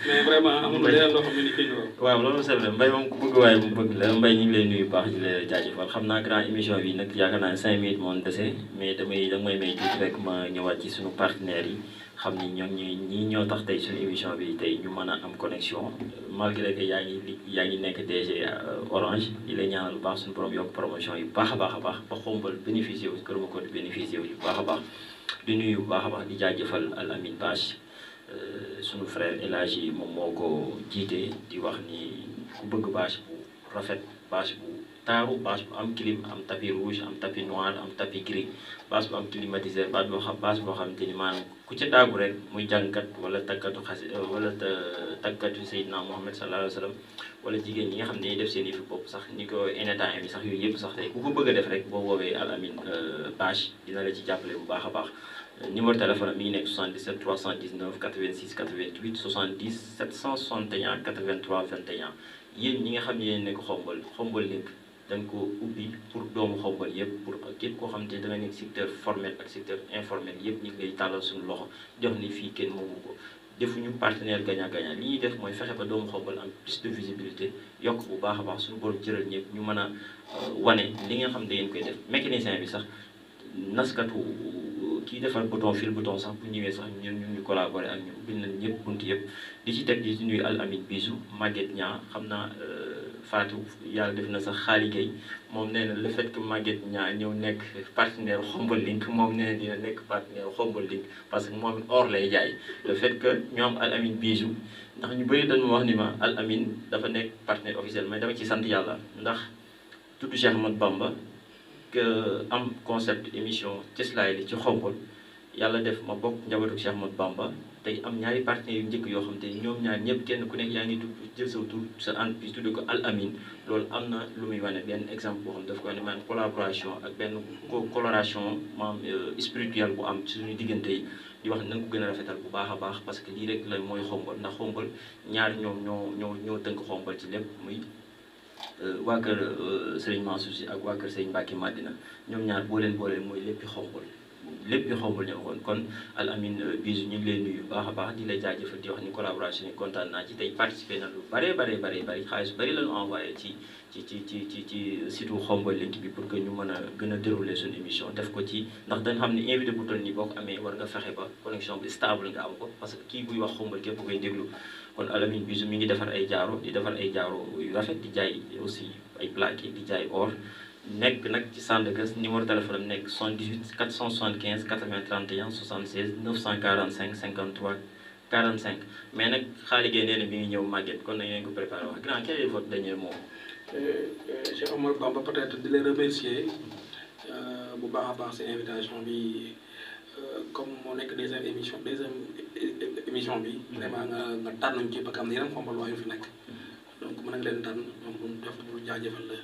mais vraiment amul leneen loo xam ne ni kii waaw loolu c'est vrai Mbaye moom ku bëgg waaye mu bëgg la Mbaye ñu ngi lay nuyu baax di la jaajëfal xam naa grand émission bi nag yaakaar naa ne 5 minutes moo dese mais damay may tuuti rek ma ñëwaat ci suñu partenaires yi xam ni ñoom ñii ñoo tax tey suñu émission bi tey ñu mën a am connexion malgré que yaa ngi nekk DG Orange di la ñaanal lu baax suñu borom yokk promotion yi baax a baax ba xombal bénéficié wu Kër Macotte bénéficié wu yu baax a baax di nuyu bu baax a baax di jaajëfal Al Amine Bache sunu frère El Hadji moom moo ko jiite di wax ni ku bëgg bâche bu rafet bâche bu taaru bâche bu am clim am tapis rouge am tapis noir am tapis gris bâche bu am climatiseur bâche boo xamante ni maanaam ku ca daagu rek muy jàngkat wala takkatu wala takkatu Seydina Mohamed sallallahu alayhi wa sallam wala jigéen ñi nga xam ne dañuy def seen yëfu bopp sax ni ko enetan bi sax yooyu yëpp sax tey ku ko bëgg a def rek boo woowee Al Amine Bache dina la ci jàppale bu baax a baax numéro téléphone mi ngi nekk 77 319 86 88 70 761 83 21 yéen ñi nga xam ne yéen nekk xombal link dañ ko ubbi pour doomu xombal yëpp pour képp koo xam ne da nga nekk secteur formel ak secteur informel yëpp ñu ngi lay tàllal suñu loxo jox ni fii kenn moomu ko defuñu partenaire gagnant-gagnant li ñuy def mooy fexe ba doomu xombal am plus de visibilité yokk bu baax a baax suñu borom cëral ñëpp ñu mën a wane li nga xam ne da ngeen koy def mécanicien bi sax naskatu kii defar bouton fil bouton sax bu ñëwee sax ñun ñu collaborer ak ñu ubbil nañ ñëpp bunt yëpp di ci teg di nuyu Al Amine Bisou Maguette Niang xam naa Fatou yàlla def na sax xaali gay moom nee na le fait que Maguette Niang ñëw nekk partenaire xombal link moom nee na dina nekk partenaire xombal link parce que moom or lay jaay le fait que ñu am Al Amine Bisou ndax ñu bëri dañu wax ni ma Al Amine dafa nekk partenaire officiel mais dama ci sant yàlla ndax tudd Cheikh Ahmadou Bamba que am concept émission cëslaay li ci xombal yàlla def ma bokk njabootu Cheikh Ahmadou Bamba tey am ñaari partenaires yu njëkk yoo xam te ñoom ñaar ñëpp kenn ku nekk yaa ngi jël sa tur sa entreprise tudd ko Al Amine loolu am na lu muy wane benn exemple boo xam daf ko wane maanaam collaboration ak benn coloration maanaam spirituelle bu am suñu diggante yi di wax na nga ko gën a rafetal bu baax a baax parce que lii rek la mooy xombal ndax xombal ñaar ñoom ñoo tënk xombal ci lépp muy waa kër Serigne Mansour Sy ak waa kër Serigne Mbacké Madina ñoom ñaar boo leen mooy léppi xombal lépp xombal ñoo woon kon Al Amine Bisou ñu ngi leen nuyu bu baax a baax di la jaajëfal di wax ni collaboration yi kontaan naa ci tey participé na lu bare xaalis bari la ñu envoyé ci surtout xombal link bi pour que ñu mën a gën a dérouler suñu émission def ko ci ndax dañ xam ne invité bu toll nii boo ko amee war nga fexe ba connexion bi stable nga am ko parce que kii buy wax xombal képp koy déglu kon Al Amine Bisou mi ngi defar ay jaaro yu rafet di jaay aussi ay plaqué di jaay or nekk nag ci Sandaga numéro téléphone am nekk 78 475 80 31 76 945 53 45 mais nag xaalis nee na mi ngi ñëw màgget kon nañ leen ko préparé wax grand quel est votre dernier mot. Cheikh Ahmadou Bamba peut-être di leen remercier bu baax a baax si invitation bi comme moo nekk deuxième émission bi vraiment nga tànn ci ba xam ne yeneen xombal waa yu fi nekk donc mën nañ leen tànn donc def pour jaajëfal la.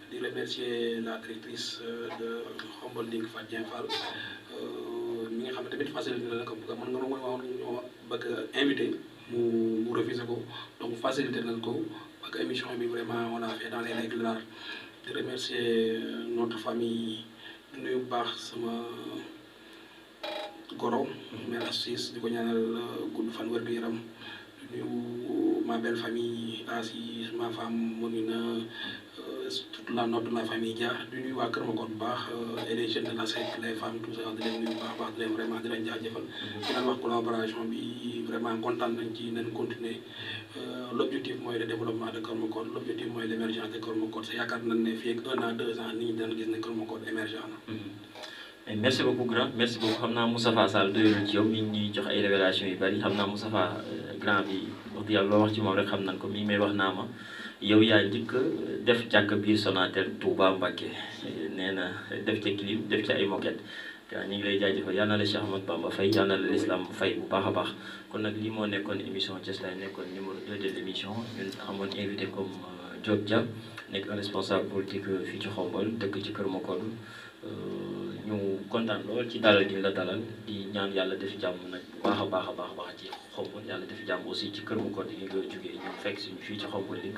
di remercier la directrice de Xombal Link Fatou Dieng Fall mi nga xam ne tamit facilité na ko mën nga ñoo bëgg invité mu refusé ko donc facilité nañ ko parce que émission bi vraiment on a fait dans les règles d'art di remercier notre famille di nuyu bu baax sama goro mère Assis di ko ñaanal gudd fan wér gu yaram di nuyu ma belle famille Assis ma femme Monina toute la note de la famille Dia du nuyu waa Kër Macotte bu baax et les jeunes de la SEC les femmes tout ça di leen nuyu bu baax di leen vraiment di leen jaajëfal di leen wax collaboration bi vraiment kontaan nañ ci nañ continuer l'objectif mooy le développement de Kër Macotte l'objectif mooy l'émergence de Kër Macotte c'est yaakaar nañ ne fii ak 1 an 2 ans nit ñi daan gis ne Kër Macotte émergent na. merci beaucoup grand merci beaucoup xam naa Moustapha Sall doyul ci yow mi ngi ñuy jox ay révélations yu bari xam naa Moustapha grand bi wax dëgg yàlla loo wax ci moom rek xam nañ ko mii may wax naa ma yow yaa njëkk def jàkk biir Sonatel Touba Mbacké nee na def ca clip def ca ay moquette waaw ñu ngi lay jaajëfal yal na la Cheikh Ahmadou Bamba fay yal na la l'islam fay bu baax a baax kon nag lii moo nekkoon émission Thiès-Live nekkoon numéro 2 de l'émission ñun amoon invité comme Diop Dia nekk un responsable politique fii ci Xombol dëkk ci Kër Makodou ñu kontaan lool ci dalal gi la dalal di ñaan yàlla def jàmm nag bu baax a baax a baax ci Xombol yàlla def jàmm aussi ci Kër Makodou gi nga jógee ñu fekk suñu fii ci Xombol link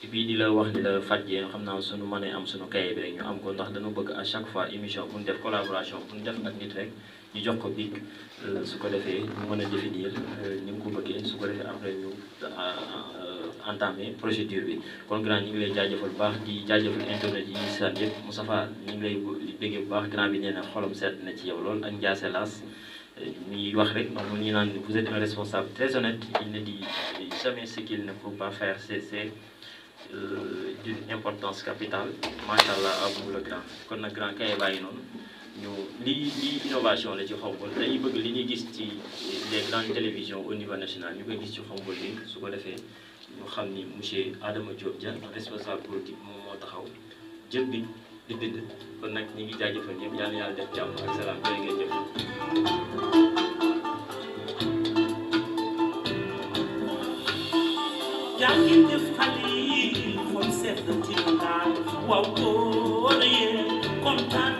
et puis di la wax ni la fàjjee xam naa suñu mënee am suñu kaye bi rek ñu am ko ndax dañu bëgg à chaque fois émission bu ñu def collaboration bu ñu def ak nit rek ñu jox ko bic su ko defee ñu mën a définir ni mu ko bëggee su ko defee après ñu entamé procédure bi kon grand ñu ngi lay jaajëfal bu baax di jaajëfal internet yi ñuy seetaan yëpp Moustapha ñu ngi lay béggee bu baax grand bi nee na xolam sedd na ci yow lool ak Ndiasse Lass ñuy wax rek donc ñu naan vous êtes un responsable très honnête il ne dit jamais ce qu'il ne faut pas faire c'est d'une importance capitale macha allah à vous le grand kon nag grand kaye bàyyi noonu ñu lii innovation la ci Xombol dañuy bëgg li ñuy gis ci les grandes télévisions au niveau national ñu koy gis ci Xombol bi su ko defee ñu xam ni monsieur Adama Diop Dia responsable politique moom moo taxaw jël bi di bind kon nag ñu ngi jaajëfal ñëpp yal na yàlla def jàmm ak salaam jërë ngeen jëf. yaa ngi def xale yi xool sedd ci naan waaw góor yee kontaan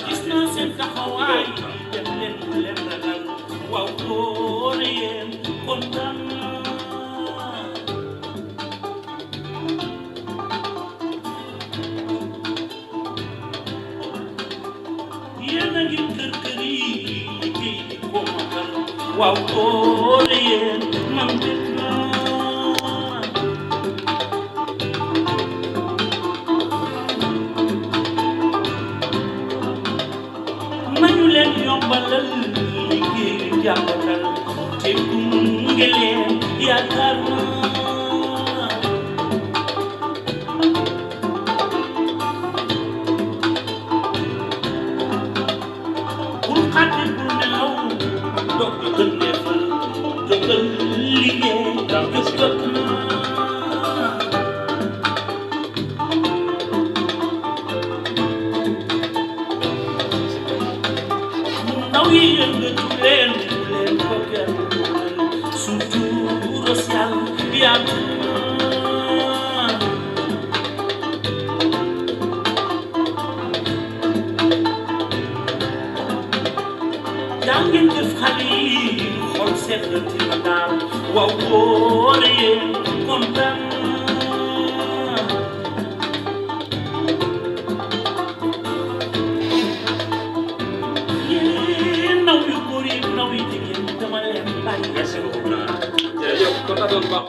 gis naa seen taxawaay def leen leen ragal waaw góor yee kontaan yéen a ngi kër kër yi liggéey di ko matal waaw góor yéen man def naa nañu leen yombalal liggéey jàmbatal te gunge leen yaakaar naa wow, oh, yeah,